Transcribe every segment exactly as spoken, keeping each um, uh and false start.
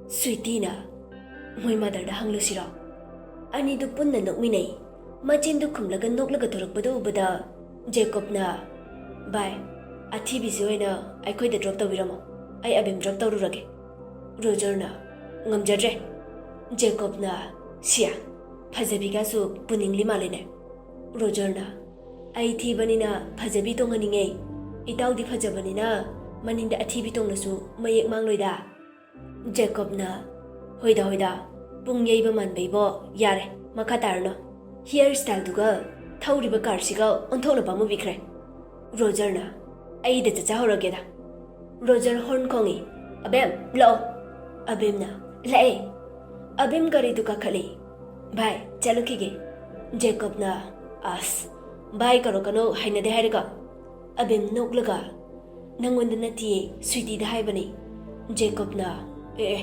ꯁ꯭ꯋꯤꯇꯤꯅ, "ꯃꯣꯏ ꯃꯥꯗꯔꯗ ꯍꯪꯂꯨꯁꯤꯔꯣ?" ꯑꯅꯤꯗꯨ ꯄꯨꯟꯅ ꯅꯣꯛꯃꯤꯟꯅꯩ꯫ ꯃꯆꯤꯟꯗꯨ ꯈꯨꯝꯂꯒ ꯅꯣꯛꯂꯒ ꯊꯣꯔꯛꯄꯗꯨ ꯎꯕꯗ ꯖꯦꯀꯣꯕꯅ, "ꯚꯥꯏ, ꯑꯊꯤꯕꯤꯁꯤ ꯑꯣꯏꯅ ꯑꯩꯈꯣꯏꯗ ꯗ꯭ꯔꯣꯞ ꯇꯧꯕꯤꯔꯝꯃꯣ, ꯑꯩ ꯑꯕꯤꯝ ꯗ꯭ꯔꯣꯞ ꯇꯧꯔꯨꯔꯒꯦ꯫" ꯔꯣꯖꯔꯅ, "ꯉꯝꯖꯗ꯭ꯔꯦ꯫" ꯖꯦꯀꯣꯕꯅ, "ꯁꯤꯌꯥ, ꯐꯖꯕꯤꯒꯁꯨ ꯄꯨꯅꯤꯡꯂꯤ ꯃꯥꯜꯂꯦꯅꯦ꯫" ꯔꯣꯖꯔꯅ, "ꯑꯩ ꯊꯤꯕꯅꯤꯅ ꯐꯖꯕꯤ ꯇꯣꯡꯍꯟꯅꯤꯡꯉꯦ꯫ ꯏꯇꯥꯎꯗꯤ ꯐꯖꯕꯅꯤꯅ ꯃꯅꯤꯡꯗ ꯑꯊꯤꯕꯤ ꯇꯣꯡꯂꯁꯨ ꯃꯌꯦꯛ ꯃꯥꯡꯂꯣꯏꯗ꯫" ꯖꯦꯀꯣꯕꯅ, "ꯍꯣꯏꯗ, ꯍꯣꯏꯗ, ꯄꯨꯡ ꯌꯩꯕ ꯃꯥꯟꯕꯩꯕꯣ, ꯌꯥꯔꯦ, ꯃꯈꯥ ꯇꯥꯔꯅꯨ꯫ ꯍꯤꯌꯔ ꯁ꯭ꯇꯥꯏꯜꯗꯨꯒ ꯊꯧꯔꯤꯕ ꯀꯥꯔꯁꯤꯒ ꯑꯣꯟꯊꯣꯛꯅ ꯄꯥꯝꯃꯨꯕꯤꯈ꯭ꯔꯦ꯫" ꯔꯣꯖꯔꯅ, "ꯑꯩꯗ ꯆꯠꯆꯍꯧꯔꯒꯦꯗ꯫" Roger horn ꯈꯣꯡꯉꯤ꯫ "ꯑꯕꯦꯝ, ꯂꯥꯛꯑꯣ꯫" ꯑꯕꯦꯝꯅ, "ꯂꯥꯛꯑꯦ꯫" ꯑꯕꯦꯝ ꯒꯥꯔꯤꯗꯨ ꯀꯥꯈꯠꯂꯤ꯫ "ꯚꯥꯏ, ꯆꯠꯂꯨꯈꯤꯒꯦ꯫" ꯖꯦꯀꯣꯕꯅ, "ꯑꯁ, ꯚꯥꯏ ꯀꯧꯔꯛꯀꯅꯣ, ꯍꯩꯅꯗꯦ ꯍꯥꯏꯔꯒ꯫" ꯑꯕꯦꯝ ꯅꯣꯛꯂꯒ, "ꯅꯪꯉꯣꯟꯗ ꯅꯠꯇꯤꯌꯦ, ꯁ꯭ꯋꯤꯇꯤꯗ ꯍꯥꯏꯕꯅꯤ꯫" ꯖꯦꯀꯣꯕꯅ, "ꯑꯦ, ꯑꯦ,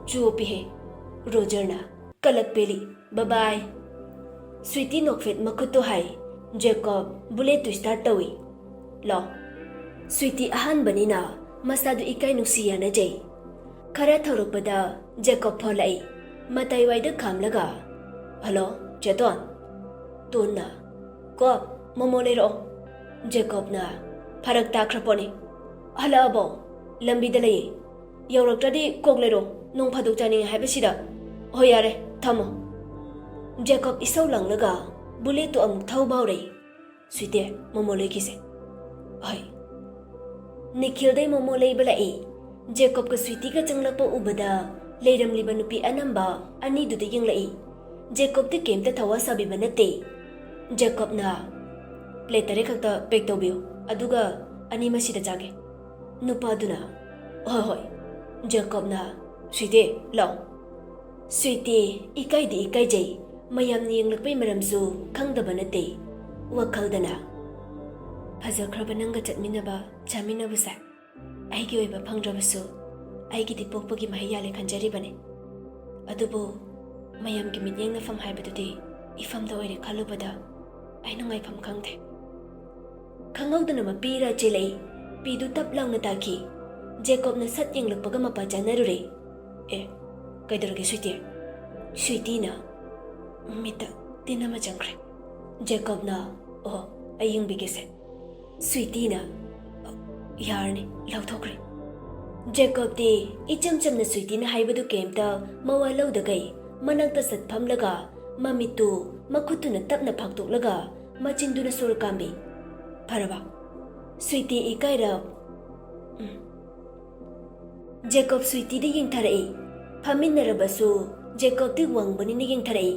ꯆꯣꯞꯄꯤꯍꯦ꯫" ꯔꯣꯖꯔꯅ, "ꯀꯂꯛ ꯄꯦꯜꯂꯤ, ꯕꯕꯥꯏ꯫" ꯁ꯭ꯋꯤꯇꯤ ꯅꯣꯛꯐꯦꯠ ꯃꯈꯨꯠꯇꯨ ꯍꯥꯏ꯫ ꯖꯦꯀꯣꯕ ꯕꯨꯂꯦꯠꯇꯨ ꯁ꯭ꯇꯥꯔꯠ ꯇꯧꯏ꯫ "ꯂꯥꯎ꯫" ꯁ꯭ꯋꯤꯇꯤ ꯑꯍꯥꯟꯕꯅꯤꯅ ꯃꯁꯥꯗꯨ ꯏꯀꯥꯏ ꯅꯨꯡꯁꯤ ꯌꯥꯅꯖꯩ꯫ ꯈꯔ ꯊꯧꯔꯛꯄꯗ ꯖꯦꯀꯣꯕ ꯐꯣꯟ ꯂꯥꯛꯏ꯫ ꯃꯇꯥꯏꯋꯥꯏꯗ ꯈꯥꯝꯂꯒ, "ꯍꯜꯂꯣ, ꯆꯦꯇꯣꯟ?" ꯇꯣꯟꯅ, "ꯀꯣꯞ, ꯃꯣꯃꯣ ꯂꯩꯔꯛꯑꯣ꯫" ꯖꯦꯀꯣꯕꯅ, "ꯐꯔꯛ ꯇꯥꯈ꯭ꯔ ꯄꯣꯠꯅꯤ꯫" "ꯍꯜꯂꯛꯑꯕꯣ?" "ꯂꯝꯕꯤꯗ ꯂꯩꯌꯦ꯫" "ꯌꯧꯔꯛꯇ꯭ꯔꯗꯤ ꯀꯣꯛ ꯂꯩꯔꯣ, ꯅꯣꯡ ꯐꯥꯗꯣꯛ ꯆꯥꯅꯤꯡꯉꯦ ꯍꯥꯏꯕꯁꯤꯗ꯫" "ꯍꯣꯏ, ꯌꯥꯔꯦ, ꯊꯝꯃꯣ꯫" ꯖꯦꯀꯣꯕ ꯏꯁꯧ ꯂꯥꯡꯂꯒ ꯕꯨꯂꯦꯠꯇꯨ ꯑꯃꯨꯛ ꯊꯧꯕ ꯍꯧꯔꯛꯏ꯫ "ꯁ꯭ꯋꯤꯇꯤ, ꯃꯣꯃꯣ ꯂꯩꯈꯤꯁꯦ꯫" "ꯍꯣꯏ꯫" ꯅꯤꯈꯤꯜꯗꯩ ꯃꯣꯃꯣ ꯂꯩꯕ ꯂꯥꯛꯏ꯫ ꯖꯦꯀꯣꯕꯀ ꯁ꯭ꯋꯤꯇꯤꯒ ꯆꯪꯂꯛꯄ ꯎꯕꯗ ꯂꯩꯔꯝꯂꯤꯕ ꯅꯨꯄꯤ ꯑꯅꯝꯕ ꯑꯅꯤꯗꯨꯗ ꯌꯦꯡꯂꯛꯏ꯫ ꯖꯦꯀꯣꯕꯇꯤ ꯀꯩꯝꯇ ꯊꯋꯥ ꯁꯥꯕꯤꯕ ꯅꯠꯇꯦ꯫ ꯖꯦꯀꯣꯕꯅ, "ꯄ꯭ꯂꯦꯠ ꯇꯔꯦꯠ ꯈꯛꯇ ꯄꯦꯛ ꯇꯧꯕꯤꯌꯨ, ꯑꯗꯨꯒ ꯑꯅꯤ ꯃꯁꯤꯗ ꯆꯥꯒꯦ꯫" ꯅꯨꯄꯥꯗꯨꯅ, "ꯍꯣꯏ, ꯍꯣꯏ꯫" ꯖꯦꯀꯣꯕꯅ, "ꯁ꯭ꯋꯤꯇꯤ, ꯂꯥꯎ꯫" ꯁ꯭ꯋꯤꯇꯤ ꯏꯀꯥꯏꯗꯤ ꯏꯀꯥꯏꯖꯩ, ꯃꯌꯥꯝꯅ ꯌꯦꯡꯂꯛꯄꯩ ꯃꯔꯝꯁꯨ ꯈꯪꯗꯕ ꯅꯠꯇꯦ꯫ ꯋꯥꯈꯜꯗꯅ, "ꯐꯖꯈ꯭ꯔꯕ ꯅꯪꯒ ꯆꯠꯃꯤꯟꯅꯕ, ꯆꯥꯃꯤꯟꯅꯕꯁꯦ ꯑꯩꯒꯤ ꯑꯣꯏꯕ ꯐꯪꯗ꯭ꯔꯕꯁꯨ ꯑꯩꯒꯤꯗꯤ ꯄꯣꯛꯄꯒꯤ ꯃꯍꯩ ꯌꯥꯜꯂꯦ ꯈꯟꯖꯔꯤꯕꯅꯤ꯫ ꯑꯗꯨꯕꯨ ꯃꯌꯥꯝꯒꯤ ꯃꯤꯠꯌꯦꯡꯅꯐꯝ ꯍꯥꯏꯕꯗꯨꯗꯤ ꯏꯐꯝꯗ ꯑꯣꯏꯔꯦ ꯈꯜꯂꯨꯕꯗ ꯑꯩ ꯅꯨꯡꯉꯥꯏꯐꯝ ꯈꯪꯗꯦ꯫" ꯈꯪꯍꯧꯗꯅ ꯃꯄꯤ ꯏꯔꯥ ꯆꯦꯜꯂꯛꯏ꯫ ꯄꯤꯗꯨ ꯇꯞ ꯂꯥꯎꯅ ꯇꯥꯈꯤ꯫ ꯖꯦꯀꯣꯕꯅ ꯁꯠ ꯌꯦꯡꯂꯛꯄꯒ ꯃꯄꯥ ꯆꯥꯅꯔꯨꯔꯦ꯫ ꯑꯦ, ꯀꯩꯗꯧꯔꯒꯦ ꯁ꯭ꯋꯤꯇꯤ? ꯁ꯭ꯋꯤꯇꯤꯅ ꯃꯤꯠꯇ ꯇꯤꯟ ꯑꯃ ꯆꯪꯈ꯭ꯔꯦ꯫ ꯖꯦꯀꯣꯕꯅ, "ꯑꯣ, ꯑꯩ ꯌꯦꯡꯕꯤꯒꯦꯁꯦ꯫" ꯁ꯭ꯋꯤꯇꯤꯅ "ꯌꯥꯔꯅꯤ, ꯂꯧꯊꯣꯛꯈ꯭ꯔꯦ꯫" ꯖꯦꯀꯣꯕꯇꯤ ꯏꯆꯝ ꯆꯝꯅ ꯁ꯭ꯋꯤꯇꯤꯅ ꯍꯥꯏꯕꯗꯨ ꯀꯩꯝꯇ ꯃꯋꯥ ꯂꯧꯗꯈꯩ ꯃꯅꯥꯛꯇ ꯆꯠ ꯐꯝꯂꯒ ꯃꯃꯤꯠꯇꯨ ꯃꯈꯨꯠꯇꯨꯅ ꯇꯞꯅ ꯐꯥꯛꯇꯣꯛꯂꯒ ꯃꯆꯤꯟꯗꯨꯅ ꯁꯣꯔ ꯀꯥꯝꯕꯤ꯫ "ꯐꯔꯕ?" ꯁ꯭ꯋꯤꯇꯤ ꯏꯀꯥꯏꯔꯞ, "ꯎꯝ꯫" ꯖꯦꯀꯣꯕ ꯁ꯭ꯋꯤꯇꯤꯗ ꯌꯦꯡꯊꯔꯛꯏ꯫ ꯐꯝꯃꯤꯟꯅꯔꯕꯁꯨ ꯖꯦꯀꯣꯕꯇꯤ ꯋꯥꯡꯕꯅꯤꯅ ꯌꯦꯡꯊꯔꯛꯏ꯫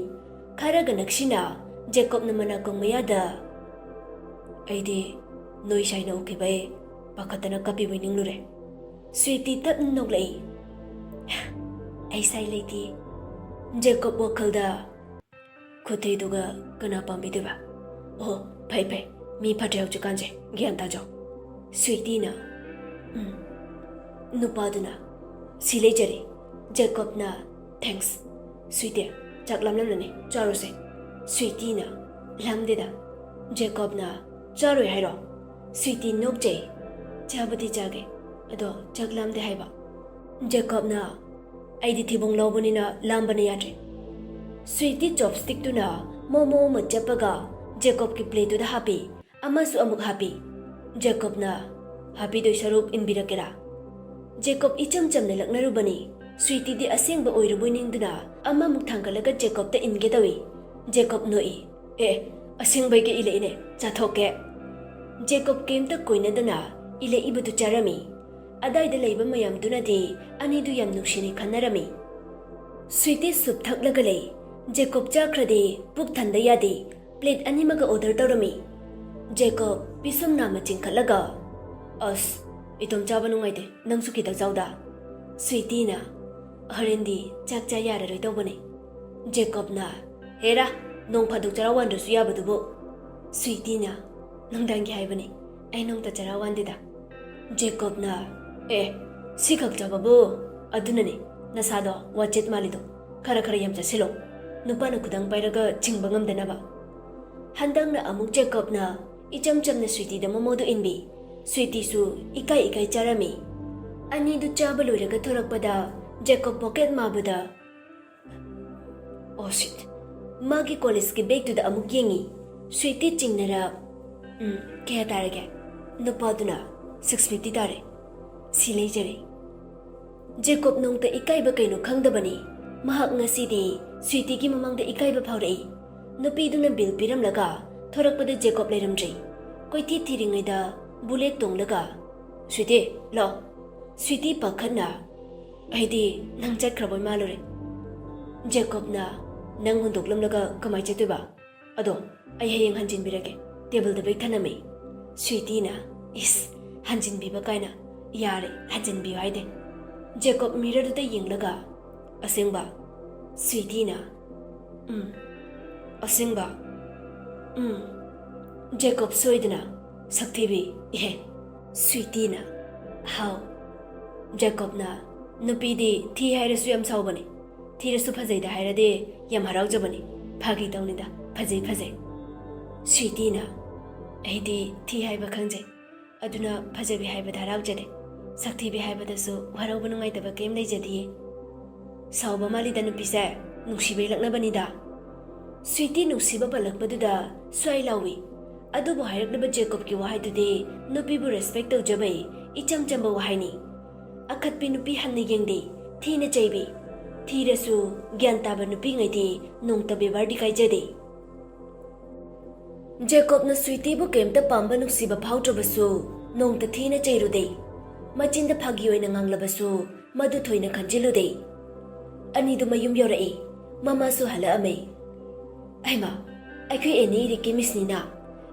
ꯈꯔꯒ ꯅꯛꯁꯤꯟꯅ ꯖꯦꯀꯣꯕꯅ ꯃꯅꯥꯀꯣꯡ ꯃꯌꯥꯗ, "ꯑꯩꯗꯤ ꯅꯣꯏ ꯁꯥꯏꯅ ꯎꯈꯤꯕꯩ ꯄꯥꯈꯠꯇꯅ ꯀꯞꯄꯤꯕꯣꯏ ꯅꯤꯡꯂꯨꯔꯦ꯫" ꯁ꯭ꯋꯤꯇꯤ ꯇꯞꯅ ꯅꯣꯛꯂꯛꯏ꯫ "ꯑꯩ ꯁꯥꯏ ꯂꯩꯇꯦ꯫" ꯖꯦꯀꯣꯕ ꯋꯥꯈꯜꯗ, "ꯈꯨꯠꯇꯩꯗꯨꯒ ꯀꯅꯥ ꯄꯥꯝꯕꯤꯗꯣꯏꯕ? ꯑꯣ, ꯐꯩ ꯐꯩ, ꯃꯤ ꯐꯠꯇ꯭ꯔꯦ ꯍꯧꯖꯤꯛꯀꯥꯟꯁꯦ, ꯒ꯭ꯌꯥꯟ ꯇꯥꯖꯧ꯫" ꯁ꯭ꯋꯤꯇꯤꯅ, "ꯎꯝ꯫" ꯅꯨꯄꯥꯗꯨꯅ, "ꯁꯤ ꯂꯩꯖꯔꯦ, ꯖꯦꯀꯣꯕꯅ, ꯊꯦꯡꯛꯁ꯫" "ꯁ꯭ꯋꯤꯇꯤ, ꯆꯥꯛ ꯂꯥꯝꯂꯝꯂꯅꯤ, ꯆꯥꯔꯣꯁꯦ꯫" ꯁ꯭ꯋꯤꯇꯤꯅ, "ꯂꯥꯝꯗꯦꯗ꯫" ꯖꯦꯀꯣꯕꯅ, "ꯆꯥꯔꯣꯏ ꯍꯥꯏꯔꯣ?" ꯁ꯭ꯋꯤꯇꯤ ꯅꯣꯛꯆꯩ꯫ "ꯆꯥꯕꯨꯗꯤ ꯆꯥꯒꯦ, ꯑꯗꯣ ꯆꯥꯛ ꯂꯥꯝꯗꯦ ꯍꯥꯏꯕ꯫" ꯖꯦꯀꯣꯕꯅ, "ꯑꯩꯗꯤ ꯊꯤꯕꯣꯡ ꯂꯥꯎꯕꯅꯤꯅ ꯂꯥꯝꯕꯅ ꯌꯥꯗ꯭ꯔꯦ꯫" ꯁ꯭ꯋꯤꯇꯤ ꯆꯣꯞꯁ꯭ꯇꯤꯛꯇꯨꯅ ꯃꯣꯃꯣ ꯑꯃ ꯆꯞꯄꯒ ꯖꯦꯀꯣꯕꯀꯤ ꯄ꯭ꯂꯦꯠꯇꯨꯗ ꯍꯥꯞꯄꯤ꯫ ꯑꯃꯁꯨ ꯑꯃꯨꯛ ꯍꯥꯞꯄꯤ꯫ ꯖꯦꯀꯣꯕꯅ, "ꯍꯥꯞꯄꯤꯗꯣꯏ ꯁꯔꯨꯛ ꯏꯟꯕꯤꯔꯛꯀꯦꯔꯥ?" ꯖꯦꯀꯣꯕ ꯏꯆꯝ ꯆꯝꯅ ꯂꯛꯅꯔꯨꯕꯅꯤ꯫ ꯁ꯭ꯋꯤꯇꯤꯗꯤ ꯑꯁꯦꯡꯕ ꯑꯣꯏꯔꯕꯣꯏ ꯅꯤꯡꯗꯨꯅ ꯑꯃꯃꯨꯛ ꯊꯥꯡꯒꯠꯂꯒ ꯖꯦꯀꯣꯕꯇ ꯏꯟꯒꯦ ꯇꯧꯏ꯫ ꯖꯦꯀꯣꯕ ꯅꯣꯛꯏ꯫ "ꯑꯦ, ꯑꯁꯦꯡꯕꯩꯒ ꯏꯜꯂꯛꯏꯅꯦ, ꯆꯥꯊꯣꯛꯀꯦ꯫" ꯖꯦꯀꯣꯕ ꯀꯩꯝꯇ ꯀꯣꯏꯅꯗꯅ ꯏꯜꯂꯛꯏꯕꯗꯨ ꯆꯥꯔꯝꯃꯤ꯫ ꯑꯗꯥꯏꯗ ꯂꯩꯕ ꯃꯌꯥꯝꯗꯨꯅꯗꯤ ꯑꯅꯤꯗꯨ ꯌꯥꯝ ꯅꯨꯡꯁꯤꯅꯩ ꯈꯟꯅꯔꯝꯃꯤ꯫ ꯁ꯭ꯋꯤꯇꯤ ꯁꯨꯞ ꯊꯛꯂꯒ ꯂꯩ꯫ ꯖꯦꯀꯣꯕ ꯆꯥꯈ꯭ꯔꯗꯤ ꯄꯨꯛ ꯊꯟꯗ ꯌꯥꯗꯦ꯫ ꯄ꯭ꯂꯦꯠ ꯑꯅꯤꯃꯒ ꯑꯣꯔꯗꯔ ꯇꯧꯔꯝꯃꯤ꯫ ꯖꯦꯀꯣꯕ ꯄꯤꯁꯨꯝ ꯅꯥꯝꯃ ꯆꯤꯡꯈꯠꯂꯒ, "ꯑꯁ, ꯏꯇꯣꯝ ꯆꯥꯕ ꯅꯨꯡꯉꯥꯏꯇꯦ, ꯅꯪꯁꯨ ꯈꯤꯇꯪ ꯆꯥꯎꯗ꯫" ꯁ꯭ꯋꯤꯇꯤꯅ, "ꯍꯣꯔꯦꯟꯗꯤ ꯆꯥꯛ ꯆꯥ ꯌꯥꯔꯔꯣꯏ ꯇꯧꯕꯅꯦ꯫" ꯖꯦꯀꯣꯕꯅ, "ꯍꯦꯔꯥ, ꯅꯣꯡ ꯐꯥꯗꯣꯛ ꯆꯔꯥ ꯋꯥꯟꯗ꯭ꯔꯁꯨ ꯌꯥꯕꯗꯨꯕꯨ꯫" ꯁ꯭ꯋꯤꯇꯤꯅ, "ꯅꯨꯡꯗꯥꯡꯒꯤ ꯍꯥꯏꯕꯅꯤ, ꯑꯩ ꯅꯣꯡꯇ ꯆꯔꯥ ꯋꯥꯟꯗꯦꯗ꯫" ꯖꯦꯀꯣꯕꯅ, "ꯑꯦ, ꯁꯤꯈꯛ ꯆꯥꯕꯕꯨ? ꯑꯗꯨꯅꯅꯦ ꯅꯁꯥꯗꯣ ꯋꯥꯆꯦꯠ ꯃꯥꯜꯂꯤꯗꯣ꯫ ꯈꯔ ꯈꯔ ꯌꯥꯝ ꯆꯥꯁꯤꯜꯂꯣ, ꯅꯨꯄꯥꯅ ꯈꯨꯗꯥꯡ ꯄꯥꯏꯔꯒ ꯆꯤꯡꯕ ꯉꯝꯗꯅꯕ꯫" ꯍꯟꯗꯛꯅ ꯑꯃꯨꯛ ꯖꯦꯀꯣꯕꯅ ꯏꯆꯝ ꯆꯝꯅ ꯁ꯭ꯋꯤꯇꯤꯗ ꯃꯣꯃꯣꯗꯨ ꯏꯟꯕꯤ꯫ ꯁ꯭ꯋꯤꯇꯤꯁꯨ ꯏꯀꯥꯏ ꯏꯀꯥꯏ ꯆꯥꯔꯝꯃꯤ꯫ ꯑꯅꯤꯗꯨ ꯆꯥꯕ ꯂꯣꯏꯔꯒ ꯊꯣꯔꯛꯄꯗ ꯖꯦꯀꯣꯕ ꯄꯣꯀꯦꯠ ꯃꯥꯕꯗ, ꯑꯣ ꯁꯤꯠ, ꯃꯥꯒꯤ ꯀꯣꯂꯦꯖꯀꯤ ꯕꯦꯒꯇꯨꯗ ꯑꯃꯨꯛ ꯌꯦꯡꯉꯤ꯫ ꯁ꯭ꯋꯤꯇꯤ ꯆꯤꯡꯅꯔ, ꯎꯝ, ꯀꯌꯥ ꯇꯥꯔꯒꯦ? ꯅꯨꯄꯥꯗꯨꯅ, "ꯁꯤꯛꯁ ꯐꯤꯐꯇꯤ ꯇꯥꯔꯦ꯫ ꯁꯤ ꯂꯩꯖꯔꯦ"꯫ ꯖꯦꯀꯣꯕ ꯅꯣꯡꯇ ꯏꯀꯥꯏꯕ ꯀꯩꯅꯣ ꯈꯪꯗꯕꯅꯤ꯫ ꯃꯍꯥꯛ ꯉꯁꯤꯗꯤ ꯁ꯭ꯋꯤꯇꯤꯒꯤ ꯃꯃꯥꯡꯗ ꯏꯀꯥꯏꯕ ꯐꯥꯎꯔꯛꯏ꯫ ꯅꯨꯄꯤꯗꯨꯅ ꯕꯤꯜ ꯄꯤꯔꯝꯂꯒ ꯊꯣꯔꯛꯄꯗ ꯖꯦꯀꯣꯕ ꯂꯩꯔꯝꯗ꯭ꯔꯤ꯫ ꯀꯣꯏꯊꯤ ꯊꯤꯔꯤꯉꯩꯗ ꯕꯨꯂꯦꯠ ꯇꯣꯡꯂꯒ, "ꯁ꯭ꯋꯤꯇꯤ, ꯂꯥꯛꯑꯣ"꯫ ꯁ꯭ꯋꯤꯇꯤ ꯄꯥꯈꯠꯅ, "ꯑꯩꯗꯤ ꯅꯪ ꯆꯠꯈ꯭ꯔꯕꯣꯏ ꯃꯥꯜꯂꯨꯔꯦ"꯫ ꯖꯦꯀꯣꯕꯅ, "ꯅꯪ ꯍꯨꯟꯗꯣꯛꯂꯝꯂꯒ ꯀꯃꯥꯏ ꯆꯠꯇꯣꯏꯕ? ꯑꯗꯣ ꯑꯩ ꯍꯌꯦꯡ ꯍꯟꯖꯤꯟꯕꯤꯔꯒꯦ"꯫ ꯇꯦꯕꯜꯗ ꯕꯦꯛ ꯊꯅꯝꯃꯤ꯫ ꯁ꯭ꯋꯤꯇꯤꯅ, "ꯏꯁ, ꯍꯟꯖꯤꯟꯕꯤꯕ ꯀꯥꯏꯅ, ꯌꯥꯔꯦ, ꯍꯟꯖꯤꯟꯕꯤꯌꯨ ꯍꯥꯏꯗꯦ"꯫ ꯖꯦꯀꯣꯕ ꯃꯤꯔꯔꯗꯨꯗ ꯌꯦꯡꯂꯒ, "ꯑꯁꯦꯡꯕ?" ꯁ꯭ꯋꯤꯇꯤꯅ, "ꯎꯝ, ꯑꯁꯦꯡꯕ?" "ꯎꯝ"꯫ ꯖꯦꯀꯣꯕ ꯁꯣꯏꯗꯅ, "ꯁꯛꯊꯤꯕꯤ, ꯏꯍꯦ"꯫ ꯁ꯭ꯋꯤꯇꯤꯅ, "ꯍꯥꯎ"꯫ ꯖꯦꯀꯣꯕꯅ, "ꯅꯨꯄꯤꯗꯤ ꯊꯤ ꯍꯥꯏꯔꯁꯨ ꯌꯥꯝ ꯁꯥꯎꯕꯅꯤ, ꯊꯤꯔꯁꯨ ꯐꯖꯩꯗ ꯍꯥꯏꯔꯗꯤ ꯌꯥꯝ ꯍꯔꯥꯎꯖꯕꯅꯤ꯫ ꯐꯥꯒꯤ ꯇꯧꯅꯤꯗ, ꯐꯖꯩ, ꯐꯖꯩ"꯫ ꯁ꯭ꯋꯤꯇꯤꯅ, "ꯑꯩꯗꯤ ꯊꯤ ꯍꯥꯏꯕ ꯈꯪꯖꯩ, ꯑꯗꯨꯅ ꯐꯖꯕꯤ ꯍꯥꯏꯕꯗ ꯍꯔꯥꯎꯖꯗꯦ꯫ ꯁꯛꯊꯤꯕꯤ ꯍꯥꯏꯕꯗꯁꯨ ꯋꯥꯔꯧꯕ ꯅꯨꯡꯉꯥꯏꯇꯕ ꯀꯩꯝ ꯂꯩꯖꯗꯤꯌꯦ"꯫ "ꯁꯥꯎꯕ ꯃꯥꯜꯂꯤꯗ ꯅꯨꯄꯤꯁꯦ, ꯅꯨꯡꯁꯤꯕꯩ ꯂꯛꯅꯕꯅꯤꯗ"꯫ ꯁ꯭ꯋꯤꯇꯤ ꯅꯨꯡꯁꯤꯕ ꯄꯜꯂꯛꯄꯗꯨꯗ ꯁ꯭ꯋꯥꯏ ꯂꯥꯎꯏ꯫ ꯑꯗꯨꯕꯨ ꯍꯥꯏꯔꯛꯂꯤꯕ ꯖꯦꯀꯣꯕꯀꯤ ꯋꯥꯍꯩꯗꯨꯗꯤ ꯅꯨꯄꯤꯕꯨ ꯔꯦꯁꯄꯦꯛ ꯇꯧꯖꯕꯩ ꯏꯆꯝ ꯆꯝꯕ ꯋꯥꯍꯩꯅꯤ꯫ ꯑꯈꯠꯄꯤ ꯅꯨꯄꯤ ꯍꯟꯅ ꯌꯦꯡꯗꯦ, ꯊꯤꯅ ꯆꯩꯕꯤ꯫ ꯊꯤꯔꯁꯨ ꯒ꯭ꯌꯥꯟ ꯇꯥꯕ ꯅꯨꯄꯤꯉꯩꯗꯤ ꯅꯣꯡꯇ ꯕꯦꯕꯥꯔꯗꯤ ꯀꯥꯏꯖꯗꯦ꯫ ꯖꯦꯀꯣꯕꯅ ꯁ꯭ꯋꯤꯇꯤꯕꯨ ꯀꯩꯝꯇ ꯄꯥꯝꯕ ꯅꯨꯡꯁꯤꯕ ꯐꯥꯎꯗ꯭ꯔꯕꯁꯨ ꯅꯣꯡꯇ ꯊꯤꯅ ꯆꯩꯔꯨꯗꯦ꯫ ꯃꯆꯤꯟꯗ ꯐꯥꯒꯤ ꯑꯣꯏꯅ ꯉꯥꯡꯂꯕꯁꯨ ꯃꯗꯨ ꯊꯣꯏꯅ ꯈꯟꯖꯤꯜꯂꯨꯗꯦ꯫ ꯑꯅꯤꯗꯨ ꯃꯌꯨꯝ ꯌꯧꯔꯛꯏ꯫ ꯃꯃꯥꯁꯨ ꯍꯜꯂꯛꯑꯝꯃꯦ꯫ "ꯍꯩꯃꯥ, ꯑꯩꯈꯣꯏ ꯑꯦꯅꯤ ꯏꯔꯤꯛꯀꯤ ꯃꯤꯁꯅꯤꯅ꯫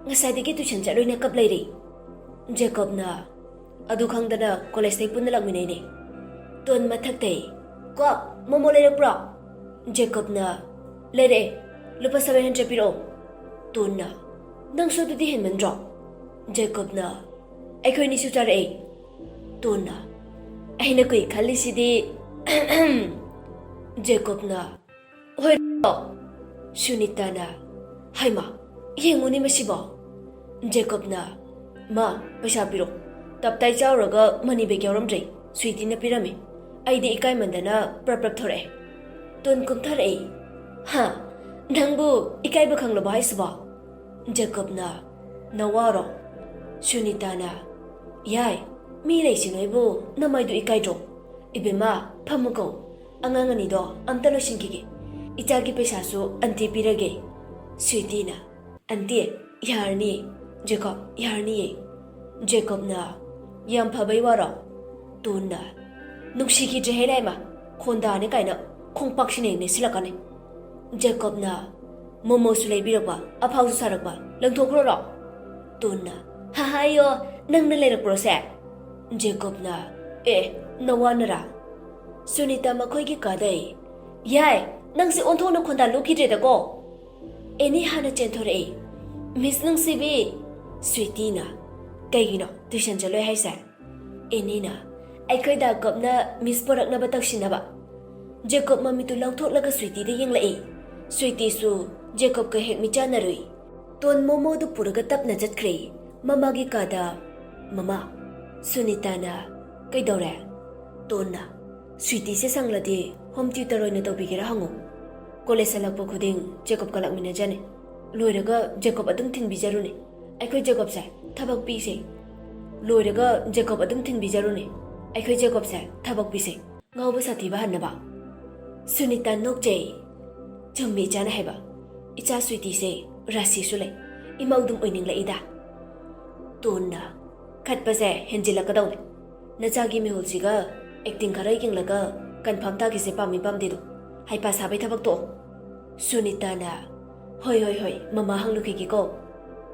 ꯉꯁꯥꯏꯗꯒꯤ ꯇꯨꯏꯁꯟ ꯆꯠꯂꯣꯏꯅ ꯀꯞ ꯂꯩꯔꯦ"꯫ ꯖꯦꯀꯣꯕꯅ, "ꯑꯗꯨ ꯈꯪꯗꯅ ꯀꯣꯂꯦꯖꯇꯩ ꯄꯨꯟꯅ ꯂꯥꯛꯃꯤꯟꯅꯩꯅꯦ"꯫ ꯇꯣꯟ ꯃꯊꯛꯇꯩ, "ꯀꯣ, ꯃꯣꯃꯣ ꯂꯩꯔꯛꯄ꯭ꯔꯣ?" ꯖꯦꯀꯣꯕꯅ, "ꯂꯩꯔꯛꯑꯦ, ꯂꯨꯄꯥ ꯁꯚꯦꯟ ꯍꯟꯗ꯭ꯔꯦꯗ ꯄꯤꯔꯛꯑꯣ"꯫ ꯇꯣꯟꯅ, "ꯅꯪꯁꯨ ꯑꯗꯨꯗꯤ ꯍꯦꯟꯃꯟꯗ꯭ꯔꯣ?" ꯖꯦꯀꯣꯕꯅ, "ꯑꯩꯈꯣꯏꯅꯤꯁꯨ ꯆꯥꯔꯛꯑꯦ"꯫ ꯇꯣꯟꯅ, "ꯑꯩꯅ ꯀꯨꯏ ꯈꯜꯂꯤꯁꯤꯗꯤ"꯫ ꯖꯦꯀꯣꯕꯅ, "ꯍꯣꯏ"꯫ ꯁꯨꯅꯤꯇꯥꯅ, "ꯍꯩꯃꯥ, ꯌꯦꯡꯉꯨꯅꯦ ꯃꯁꯤꯕꯣ"꯫ ꯖꯦꯀꯣꯕꯅ, "ꯃꯥ, ꯄꯩꯁꯥ ꯄꯤꯔꯣ꯫ ꯇꯞꯇꯥꯏ ꯆꯥꯎꯔꯒ ꯃꯅꯤ ꯕꯦꯒ ꯌꯥꯎꯔꯝꯗ꯭ꯔꯦ꯫ ꯁ꯭ꯋꯤꯇꯤꯅ ꯄꯤꯔꯝꯃꯦ꯫ ꯑꯩꯗꯤ ꯏꯀꯥꯏꯃꯟꯗꯅ ꯄ꯭ꯔꯞ ꯄ꯭ꯔꯞ ꯊꯣꯔꯛꯑꯦ꯫ ꯇꯣꯟ ꯀꯨꯝꯊꯔꯛꯏ꯫ "ꯍꯥ? ꯅꯪꯕꯨ ꯏꯀꯥꯏꯕ ꯈꯪꯂꯕꯣ ꯍꯥꯏꯁꯤꯕꯣ?" ꯖꯦꯀꯣꯕꯅ, "ꯅꯋꯥꯔꯣ?" ꯁꯨꯅꯤꯇꯥꯅ, "ꯌꯥꯏ, ꯃꯤ ꯂꯩꯁꯤ ꯅꯣꯏꯕꯨ ꯅꯃꯥꯏꯗꯨ ꯏꯀꯥꯏꯗ꯭ꯔꯣ? ꯏꯕꯦꯝꯃ, ꯐꯝꯃꯨ ꯀꯧ꯫ ꯑꯉꯥꯡ ꯑꯅꯤꯗꯣ ꯑꯝꯇ ꯂꯣꯏꯁꯤꯟꯈꯤꯒꯦ꯫ ꯏꯆꯥꯒꯤ ꯄꯩꯁꯥꯁꯨ ꯑꯟꯇꯤ ꯄꯤꯔꯒꯦ꯫" ꯁ꯭ꯋꯤꯇꯤꯅ, "ꯑꯟꯇꯤ, ꯌꯥꯔꯅꯤ꯫ ꯖꯦꯀꯣꯕ, ꯌꯥꯔꯅꯤꯌꯦ꯫" ꯖꯦꯀꯣꯕꯅ, "ꯌꯥꯝ ꯐꯕꯩ ꯋꯥꯔꯣ?" ꯇꯣꯟꯅ, "ꯅꯨꯡꯁꯤꯈꯤꯗ꯭ꯔꯦꯍꯦ ꯂꯥꯏꯃ, ꯈꯣꯟꯗꯥꯅꯦ ꯀꯥꯏꯅ ꯈꯣꯡꯄꯥꯛꯁꯤꯅ ꯍꯦꯛ ꯅꯦꯠꯁꯤꯜꯂꯛꯀꯅꯤ꯫" ꯖꯦꯀꯣꯕꯅ, "ꯃꯣꯃꯣꯁꯨ ꯂꯩꯕꯤꯔꯛꯄ, ꯑꯐꯥꯎꯁꯨ ꯁꯥꯔꯛꯄ, ꯂꯪꯊꯣꯛꯈ꯭ꯔꯣꯔꯣ?" ꯇꯣꯟꯅ, "ꯍꯥ ꯍꯥꯏꯌꯣ, ꯅꯪꯅ ꯂꯩꯔꯛꯄ꯭ꯔꯣꯁꯦ?" ꯖꯦꯀꯣꯕꯅ, "ꯑꯦ, ꯅꯋꯥꯅꯔꯥ?" ꯁꯨꯅꯤꯇꯥ ꯃꯈꯣꯏꯒꯤ ꯀꯥꯗꯩ, "ꯌꯥꯏ, ꯅꯪꯁꯦ ꯑꯣꯟꯊꯣꯛꯅ ꯈꯣꯟꯗꯥ ꯂꯨꯞꯈꯤꯗ꯭ꯔꯦꯗꯀꯣ꯫" ꯑꯦꯅꯤ ꯍꯥꯟꯅ ꯆꯦꯟꯊꯣꯔꯛꯏ꯫ "ꯃꯤꯁ ꯅꯨꯡꯁꯤꯕꯤ!" ꯁ꯭ꯋꯤꯇꯤꯅ, "ꯀꯩꯒꯤꯅꯣ ꯇꯨꯏꯁꯟ ꯆꯠꯂꯣꯏ ꯍꯥꯏꯁꯦ?" ꯑꯦꯅꯤꯅ, "ꯑꯩꯈꯣꯏ ꯗꯥ ꯀꯣꯞꯅ ꯃꯤꯁ ꯄꯣꯔꯛꯅꯕ ꯇꯧꯁꯤꯟꯅꯕ꯫" ꯖꯦꯀꯣꯕ ꯃꯃꯤꯠꯇꯨ ꯂꯥꯎꯊꯣꯛꯂꯒ ꯁ꯭ꯋꯤꯇꯤꯗ ꯌꯦꯡꯂꯛꯏ꯫ ꯁ꯭ꯋꯤꯇꯤꯁꯨ ꯖꯦꯀꯣꯕꯀ ꯍꯦꯛ ꯃꯤꯠꯆꯥꯟꯅꯔꯨꯏ꯫ ꯇꯣꯟ ꯃꯣꯃꯣꯗꯨ ꯄꯨꯔꯒ ꯇꯞꯅ ꯆꯠꯈ꯭ꯔꯦ꯫ ꯃꯃꯥꯒꯤ ꯀꯥꯗ, "ꯃꯃꯥ꯫" ꯁꯨꯅꯤꯇꯥꯅ, "ꯀꯩꯗꯧꯔꯦ?" ꯇꯣꯟꯅ, "ꯁ꯭ꯋꯤꯇꯤꯁꯦ ꯁꯪꯂꯗꯤ ꯍꯣꯝ ꯇ꯭ꯌꯨꯇꯔ ꯑꯣꯏꯅ ꯇꯧꯕꯤꯒꯦꯔꯥ ꯍꯪꯉꯨ꯫ ꯀꯣꯂꯦꯖ ꯍꯜꯂꯛꯄ ꯈꯨꯗꯤꯡ ꯖꯦꯀꯣꯕꯀ ꯂꯥꯛꯃꯤꯟꯅꯖꯅꯤ꯫ ꯂꯣꯏꯔꯒ ꯖꯦꯀꯣꯕ ꯑꯗꯨꯝ ꯊꯤꯟꯕꯤꯖꯔꯨꯅꯦ꯫ ꯑꯩꯈꯣꯏ ꯖꯦꯀꯣꯕꯁꯦ ꯊꯕꯛ ꯄꯤꯁꯦ꯫ ꯂꯣꯏꯔꯒ ꯖꯦꯀꯣꯕ ꯑꯗꯨꯝ ꯊꯤꯟꯕꯤꯖꯔꯨꯅꯦ꯫ ꯑꯩꯈꯣꯏ ꯖꯦꯀꯣꯕꯁꯦ ꯊꯕꯛ ꯄꯤꯁꯦ꯫ ꯉꯥꯎꯕ ꯁꯥꯊꯤꯕ ꯍꯟꯅꯕ꯫" ꯁꯨꯅꯤꯇꯥ ꯅꯣꯛꯆꯩ꯫ "ꯆꯨꯝꯃꯤ ꯏꯆꯥꯅ ꯍꯥꯏꯕ꯫ ꯏꯆꯥ ꯁ꯭ꯋꯤꯇꯤꯁꯦ ꯔꯥꯁꯤꯁꯨ ꯂꯩ꯫ ꯏꯃꯧ ꯑꯗꯨꯝ ꯑꯣꯏꯅꯤꯡꯂꯛꯏꯗ꯫" ꯇꯣꯟꯅ, "ꯈꯠꯄꯁꯦ ꯍꯦꯟꯖꯤꯜꯂꯛꯀꯗꯧꯔꯦ꯫ ꯅꯆꯥꯒꯤ ꯃꯤꯍꯨꯜꯁꯤꯒ ꯑꯦꯛꯇꯤꯡ ꯈꯔ ꯌꯦꯡꯂꯒ ꯀꯟꯐꯥꯔꯝ ꯇꯥꯈꯤꯁꯦ, ꯄꯥꯝꯃꯤ ꯄꯥꯝꯗꯦꯗꯣ꯫ ꯍꯩꯄꯥ ꯁꯥꯕꯩ ꯊꯕꯛ ꯇꯣꯛꯑꯣ꯫" ꯁꯨꯅꯤꯇꯥꯅ, "ꯍꯣꯏ, ꯍꯣꯏ, ꯍꯣꯏ, ꯃꯃꯥ ꯍꯪꯂꯨꯈꯤꯒꯦꯀꯣ꯫"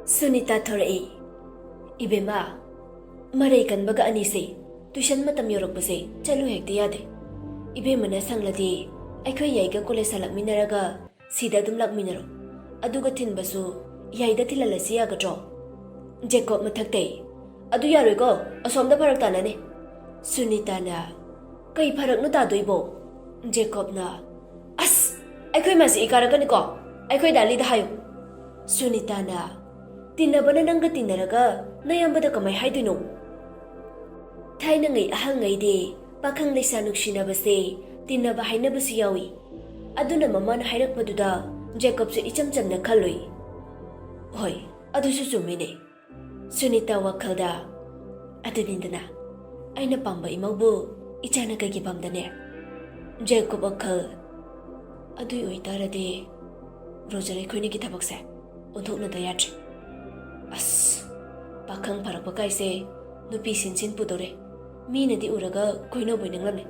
ꯁꯨꯅꯤꯇꯥ ꯊꯣꯔꯛꯏ꯫ "ꯏꯕꯦꯝꯃ, ꯃꯔꯩ ꯀꯟꯕꯒ ꯑꯅꯤꯁꯦ ꯇꯨꯏꯁꯟ ꯃꯇꯝ ꯌꯧꯔꯛꯄꯁꯦ ꯆꯠꯂꯨ ꯍꯦꯛꯇ ꯌꯥꯗꯦ꯫ ꯏꯕꯦꯝꯃꯅ ꯁꯪꯂꯗꯤ ꯑꯩꯈꯣꯏ ꯌꯥꯏꯒ ꯀꯣꯂꯦꯖ ꯍꯜꯂꯛꯃꯤꯟꯅꯔꯒ ꯁꯤꯗ ꯑꯗꯨꯝ ꯂꯥꯛꯃꯤꯟꯅꯔꯣ꯫ ꯑꯗꯨꯒ ꯊꯤꯟꯕꯁꯨ ꯌꯥꯏꯗ ꯊꯤꯜꯍꯜꯂꯁꯤ ꯌꯥꯒꯗ꯭ꯔꯣ?" ꯖꯦꯀꯣꯕ ꯃꯊꯛꯇꯩ, "ꯑꯗꯨ ꯌꯥꯔꯣꯏꯀꯣ, ꯑꯁꯣꯝꯗ ꯐꯔꯛ ꯇꯥꯅꯅꯤ꯫" ꯁꯨꯅꯤꯇꯥꯅ, "ꯀꯩ ꯐꯔꯛꯅꯣ ꯇꯥꯗꯣꯏꯕꯣ?" ꯖꯦꯀꯣꯕꯅ, "ꯑꯁ, ꯑꯩꯈꯣꯏ ꯃꯥꯁꯦ ꯏꯀꯥꯔꯛꯀꯅꯤꯀꯣ, ꯑꯩꯈꯣꯏ ꯗꯥꯂꯤꯗ ꯍꯥꯏꯌꯨ꯫" ꯁꯨꯅꯤꯇꯥꯅ, "ꯇꯤꯟꯅꯕꯅ ꯅꯪꯒ ꯇꯤꯟꯅꯔꯒ ꯅꯌꯥꯝꯕꯗ ꯀꯃꯥꯏ ꯍꯥꯏꯗꯣꯏꯅꯣ? ꯊꯥꯏꯅꯉꯩ ꯑꯍꯜꯉꯩꯗꯤ ꯄꯥꯈꯪ ꯂꯩꯁꯥ ꯅꯨꯡꯁꯤꯅꯕꯁꯦ ꯇꯤꯟꯅꯕ ꯍꯥꯏꯅꯕꯁꯨ ꯌꯥꯎꯏ꯫ ꯑꯗꯨꯅ ꯃꯃꯥꯅ ꯍꯥꯏꯔꯛꯄꯗꯨꯗ ꯖꯦꯀꯣꯕꯁꯨ ꯏꯆꯝ ꯆꯝꯅ ꯈꯜꯂꯨꯏ꯫ ꯍꯣꯏ, ꯑꯗꯨꯁꯨ ꯆꯨꯝꯃꯤꯅꯦ꯫ ꯁꯨꯅꯤꯇꯥ ꯋꯥꯈꯜꯗ, "ꯑꯗꯨꯅꯤꯗꯅ, ꯑꯩꯅ ꯄꯥꯝꯕ ꯏꯃꯧꯕꯨ ꯏꯆꯥꯅ ꯀꯩꯒꯤ ꯄꯥꯝꯗꯅꯦ?" ꯖꯦꯀꯣꯕ ꯋꯥꯈꯜ, "ꯑꯗꯨꯏ ꯑꯣꯏꯇꯥꯔꯗꯤ ꯔꯣꯖꯔ ꯑꯩꯈꯣꯏꯅꯤꯒꯤ ꯊꯕꯛꯁꯦ ꯑꯣꯟꯊꯣꯛꯅꯗ ꯌꯥꯗ꯭ꯔꯦ꯫ ꯑꯁ, ꯄꯥꯈꯪ ꯐꯔꯛꯄ ꯀꯥꯏꯁꯦ ꯅꯨꯄꯤ ꯁꯤꯟ ꯁꯤꯟ ꯄꯨꯗꯧꯔꯦ꯫ ꯃꯤꯅꯗꯤ ꯎꯔꯒ ꯀꯣꯏꯅꯕꯣꯏ ꯅꯤꯡꯂꯝꯃꯦ꯫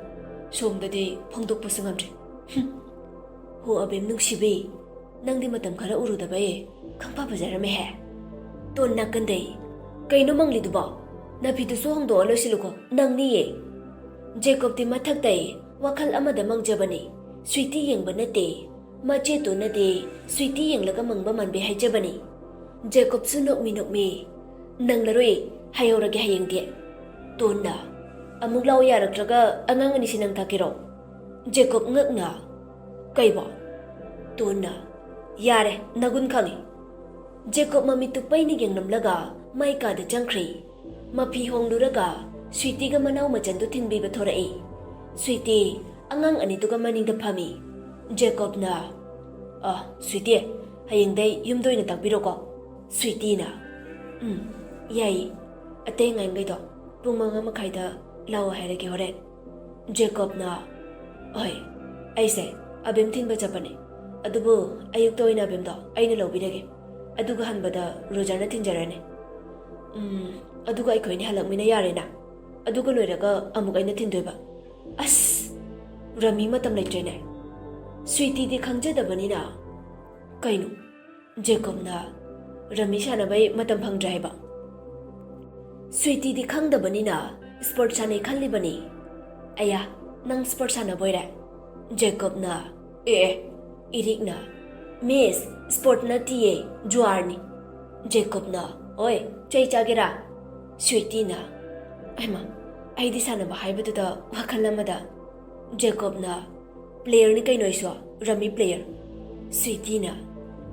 ꯁꯣꯝꯗꯗꯤ ꯐꯣꯡꯗꯣꯛꯄꯁꯨ ꯉꯝꯗ꯭ꯔꯦ꯫ ꯍꯨꯝ꯫ ꯍꯣ ꯑꯕꯦꯝ ꯅꯨꯡꯁꯤꯕꯤ, ꯅꯪꯗꯤ ꯃꯇꯝ ꯈꯔ ꯎꯔꯨꯗꯕꯩ ꯈꯪꯐ ꯐꯖꯔꯝꯃꯦꯍꯦ꯫ ꯇꯣꯟ ꯅꯥꯀꯟꯗꯩ, "ꯀꯩꯅꯣ ꯃꯪꯂꯤꯗꯨꯕꯣ? ꯅꯐꯤꯗꯨꯁꯨ ꯍꯣꯡꯗꯣꯛꯑ ꯂꯣꯏꯁꯤꯜꯂꯨꯀꯣ, ꯅꯪꯅꯤꯌꯦ꯫" ꯖꯦꯀꯣꯕꯇꯤ ꯃꯊꯛꯇꯩ ꯋꯥꯈꯜ ꯑꯃꯗ ꯃꯪꯖꯕꯅꯤ꯫ ꯁ꯭ꯋꯤꯇꯤ ꯌꯦꯡꯕ ꯅꯠꯇꯦ, ꯃꯆꯦ ꯇꯣꯟꯅꯗꯤ ꯁ꯭ꯋꯤꯇꯤ ꯌꯦꯡꯂꯒ ꯃꯪꯕ ꯃꯥꯟꯕꯤ ꯍꯥꯏꯖꯕꯅꯤ꯫ ꯖꯦꯀꯣꯕꯁꯨ ꯅꯣꯛꯃꯤ ꯅꯣꯛꯃꯤ, "ꯅꯪꯂꯔꯣꯏ, ꯍꯥꯏꯍꯧꯔꯒꯦ ꯍꯌꯦꯡꯗꯤ꯫" ꯇꯣꯟꯅ, "ꯑꯃꯨꯛ ꯂꯥꯛꯑꯣ ꯌꯥꯔꯛꯇ꯭ꯔꯒ ꯑꯉꯥꯡ ꯑꯅꯤꯁꯤ ꯅꯪ ꯊꯥꯛꯀꯦꯔꯣ?" ꯖꯦꯀꯣꯕ ꯉꯛꯅ, "ꯀꯩꯕꯣ?" ꯇꯣꯟꯅ, "ꯌꯥꯔꯦ, ꯅꯒꯨꯟ ꯈꯪꯉꯤ꯫" ꯖꯦꯀꯣꯕ ꯃꯃꯤꯠꯇꯨ ꯄꯩꯅ ꯌꯦꯡꯂꯝꯂꯒ ꯃꯥꯏ ꯀꯥꯗ ꯆꯪꯈ꯭ꯔꯦ꯫ ꯃꯐꯤ ꯍꯣꯡꯂꯨꯔꯒ ꯁ꯭ꯋꯤꯇꯤꯒ ꯃꯅꯥꯎ ꯃꯆꯟꯗꯨ ꯊꯤꯟꯕꯤꯕ ꯊꯣꯔꯛꯏ꯫ ꯁ꯭ꯋꯤꯇꯤ ꯑꯉꯥꯡ ꯑꯅꯤꯗꯨꯒ ꯃꯅꯤꯡꯗ ꯐꯝꯃꯤ꯫ ꯖꯦꯀꯣꯕꯅ, "ꯑ, ꯁ꯭ꯋꯤꯇꯤ, ꯍꯌꯦꯡꯗꯩ ꯌꯨꯝꯗ ꯑꯣꯏꯅ ꯇꯥꯛꯄꯤꯔꯣꯀꯣ꯫" ꯁ꯭ꯋꯤꯇꯤꯅ, "ꯎꯝ, ꯌꯥꯏꯌꯦ꯫ ꯑꯇꯩ ꯑꯉꯥꯡꯈꯩꯗꯣ ꯄꯨꯡ ꯃꯉꯥ ꯃꯈꯥꯏꯗ ꯂꯥꯛꯑꯣ ꯍꯥꯏꯔꯒꯦ ꯍꯣꯔꯦꯟ꯫" ꯖꯦꯀꯣꯕꯅ, "ꯍꯣꯏ, ꯑꯩꯁꯦ ꯑꯕꯦꯝ ꯊꯤꯟꯕ ꯆꯠꯄꯅꯦ꯫ ꯑꯗꯨꯕꯨ ꯑꯌꯨꯛꯇ ꯑꯣꯏꯅ ꯑꯕꯦꯝꯗꯣ ꯑꯩꯅ ꯂꯧꯕꯤꯔꯒꯦ꯫ ꯑꯗꯨꯒ ꯍꯟꯕꯗ ꯔꯣꯖꯔꯅ ꯊꯤꯟꯖꯔꯅꯤ꯫ ꯎꯝ, ꯑꯗꯨꯒ ꯑꯩꯈꯣꯏꯅꯤ ꯍꯜꯂꯛꯃꯤꯟꯅ ꯌꯥꯔꯦꯅ꯫ ꯑꯗꯨꯒ ꯂꯣꯏꯔꯒ ꯑꯃꯨꯛ ꯑꯩꯅ ꯊꯤꯟꯗꯣꯏꯕ꯫" ꯑꯁ! ꯔꯃꯤ ꯃꯇꯝ ꯂꯩꯇ꯭ꯔꯦꯅꯦ꯫ ꯁ꯭ꯋꯤꯇꯤꯗꯤ ꯈꯪꯖꯗꯕꯅꯤꯅ, "ꯀꯩꯅꯣ?" ꯖꯦꯀꯣꯕꯅ, "ꯔꯃꯤ ꯁꯥꯟꯅꯕꯩ ꯃꯇꯝ ꯐꯪꯗ꯭ꯔꯦ ꯍꯥꯏꯕ?" ꯁ꯭ꯋꯤꯇꯤꯗꯤ ꯈꯪꯗꯕꯅꯤꯅ ꯁ꯭ꯄꯣꯔꯠ ꯁꯥꯟꯅꯩ ꯈꯜꯂꯤꯕꯅꯤ꯫ "ꯑꯌꯥ, ꯅꯪ ꯁ꯭ꯄꯣꯔꯠ ꯁꯥꯟꯅꯕꯣꯏꯔꯦ?" ꯖꯦꯀꯣꯕꯅ, "ꯑꯦ, ꯑꯦ, ꯏꯔꯤꯛꯅ, 'ꯃꯤꯁ, ꯁ꯭ꯄꯣꯔꯠ ꯅꯠꯇꯤꯌꯦ, ꯖꯨꯋꯥꯔꯅꯤ।'" ꯖꯦꯀꯣꯕꯅ, "ꯑꯣꯏ, ꯆꯩ ꯆꯥꯒꯦꯔꯥ?" ꯁ꯭ꯋꯤꯇꯤꯅ, "ꯑꯩꯃ, ꯑꯩꯗꯤ ꯁꯥꯟꯅꯕ ꯍꯥꯏꯕꯗꯨꯗ ꯋꯥꯈꯜ ꯑꯃꯗ꯫" ꯖꯦꯀꯣꯕꯅ, "ꯄ꯭ꯂꯦꯌꯔꯅꯤ ꯀꯩꯅꯣ ꯑꯩꯁꯨ, ꯔꯃꯤ ꯄ꯭ꯂꯦꯌꯔ꯫" ꯁ꯭ꯋꯤꯇꯤꯅ,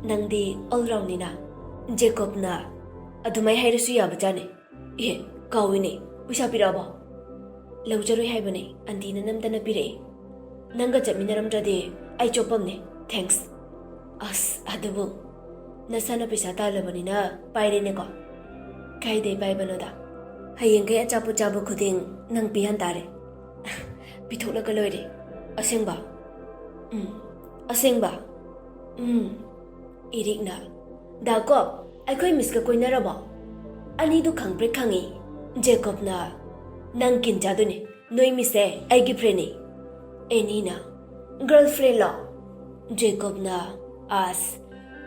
"ꯅꯪꯗꯤ ꯑꯣꯜ ꯔꯥꯎꯟꯅꯤꯅ꯫" ꯖꯦꯀꯣꯕꯅ, "ꯑꯗꯨꯃꯥꯏ ꯍꯥꯏꯔꯁꯨ ꯌꯥꯕꯖꯥꯠꯅꯤ꯫ ꯑꯦ, ꯀꯥꯎꯏꯅꯦ, ꯄꯩꯁꯥ ꯄꯤꯔꯛꯑꯕꯣ?" ꯂꯧꯖꯔꯣꯏ ꯍꯥꯏꯕꯅꯦ, ꯑꯟꯇꯤꯅ ꯅꯝꯗꯅ ꯄꯤꯔꯛꯑꯦ꯫ ꯅꯪꯒ ꯆꯠꯃꯤꯟꯅꯔꯝꯗ꯭ꯔꯗꯤ ꯑꯩ ꯆꯣꯞꯄꯝꯅꯦ꯫ Thanks꯫ ꯑꯁ, ꯑꯗꯨꯕꯨ ꯅꯁꯥꯅ ꯄꯩꯁꯥ ꯇꯥꯜꯂꯕꯅꯤꯅ ꯄꯥꯏꯔꯦꯅꯦꯀꯣ꯫ ꯀꯥꯏꯗꯩ ꯄꯥꯏꯕꯅꯣꯗ? ꯍꯌꯦꯡꯈꯩ ꯑꯆꯥꯄꯣꯠ ꯆꯥꯕ ꯈꯨꯗꯤꯡ ꯅꯪ ꯄꯤꯍꯟ ꯇꯥꯔꯦ꯫ ꯄꯤꯊꯣꯛꯂꯒ ꯂꯣꯏꯔꯦ꯫ ꯑꯁꯦꯡꯕ? ꯎꯝ, ꯑꯁꯦꯡꯕ꯫ ꯎꯝ꯫ ꯏꯔꯤꯛꯅ, "ꯗꯥ ꯀꯣꯞ, ꯑꯩꯈꯣꯏ ꯃꯤꯁꯀ ꯀꯣꯏꯅꯔꯕꯣ?" ꯑꯅꯤꯗꯨ ꯈꯪꯄ꯭ꯔꯦꯛ ꯈꯪꯉꯤ꯫ ꯖꯦꯀꯣꯕꯅ, "ꯅꯪ ꯀꯤꯟ ꯆꯥꯗꯣꯏꯅꯦ꯫ ꯅꯣꯏ ꯃꯤꯁꯁꯦ ꯑꯩꯒꯤ friendꯅꯤ꯫" ꯑꯦꯅꯤꯅ, "Girlfriendꯂꯣ?" ꯖꯦꯀꯣꯕꯅ, "ꯑꯁ,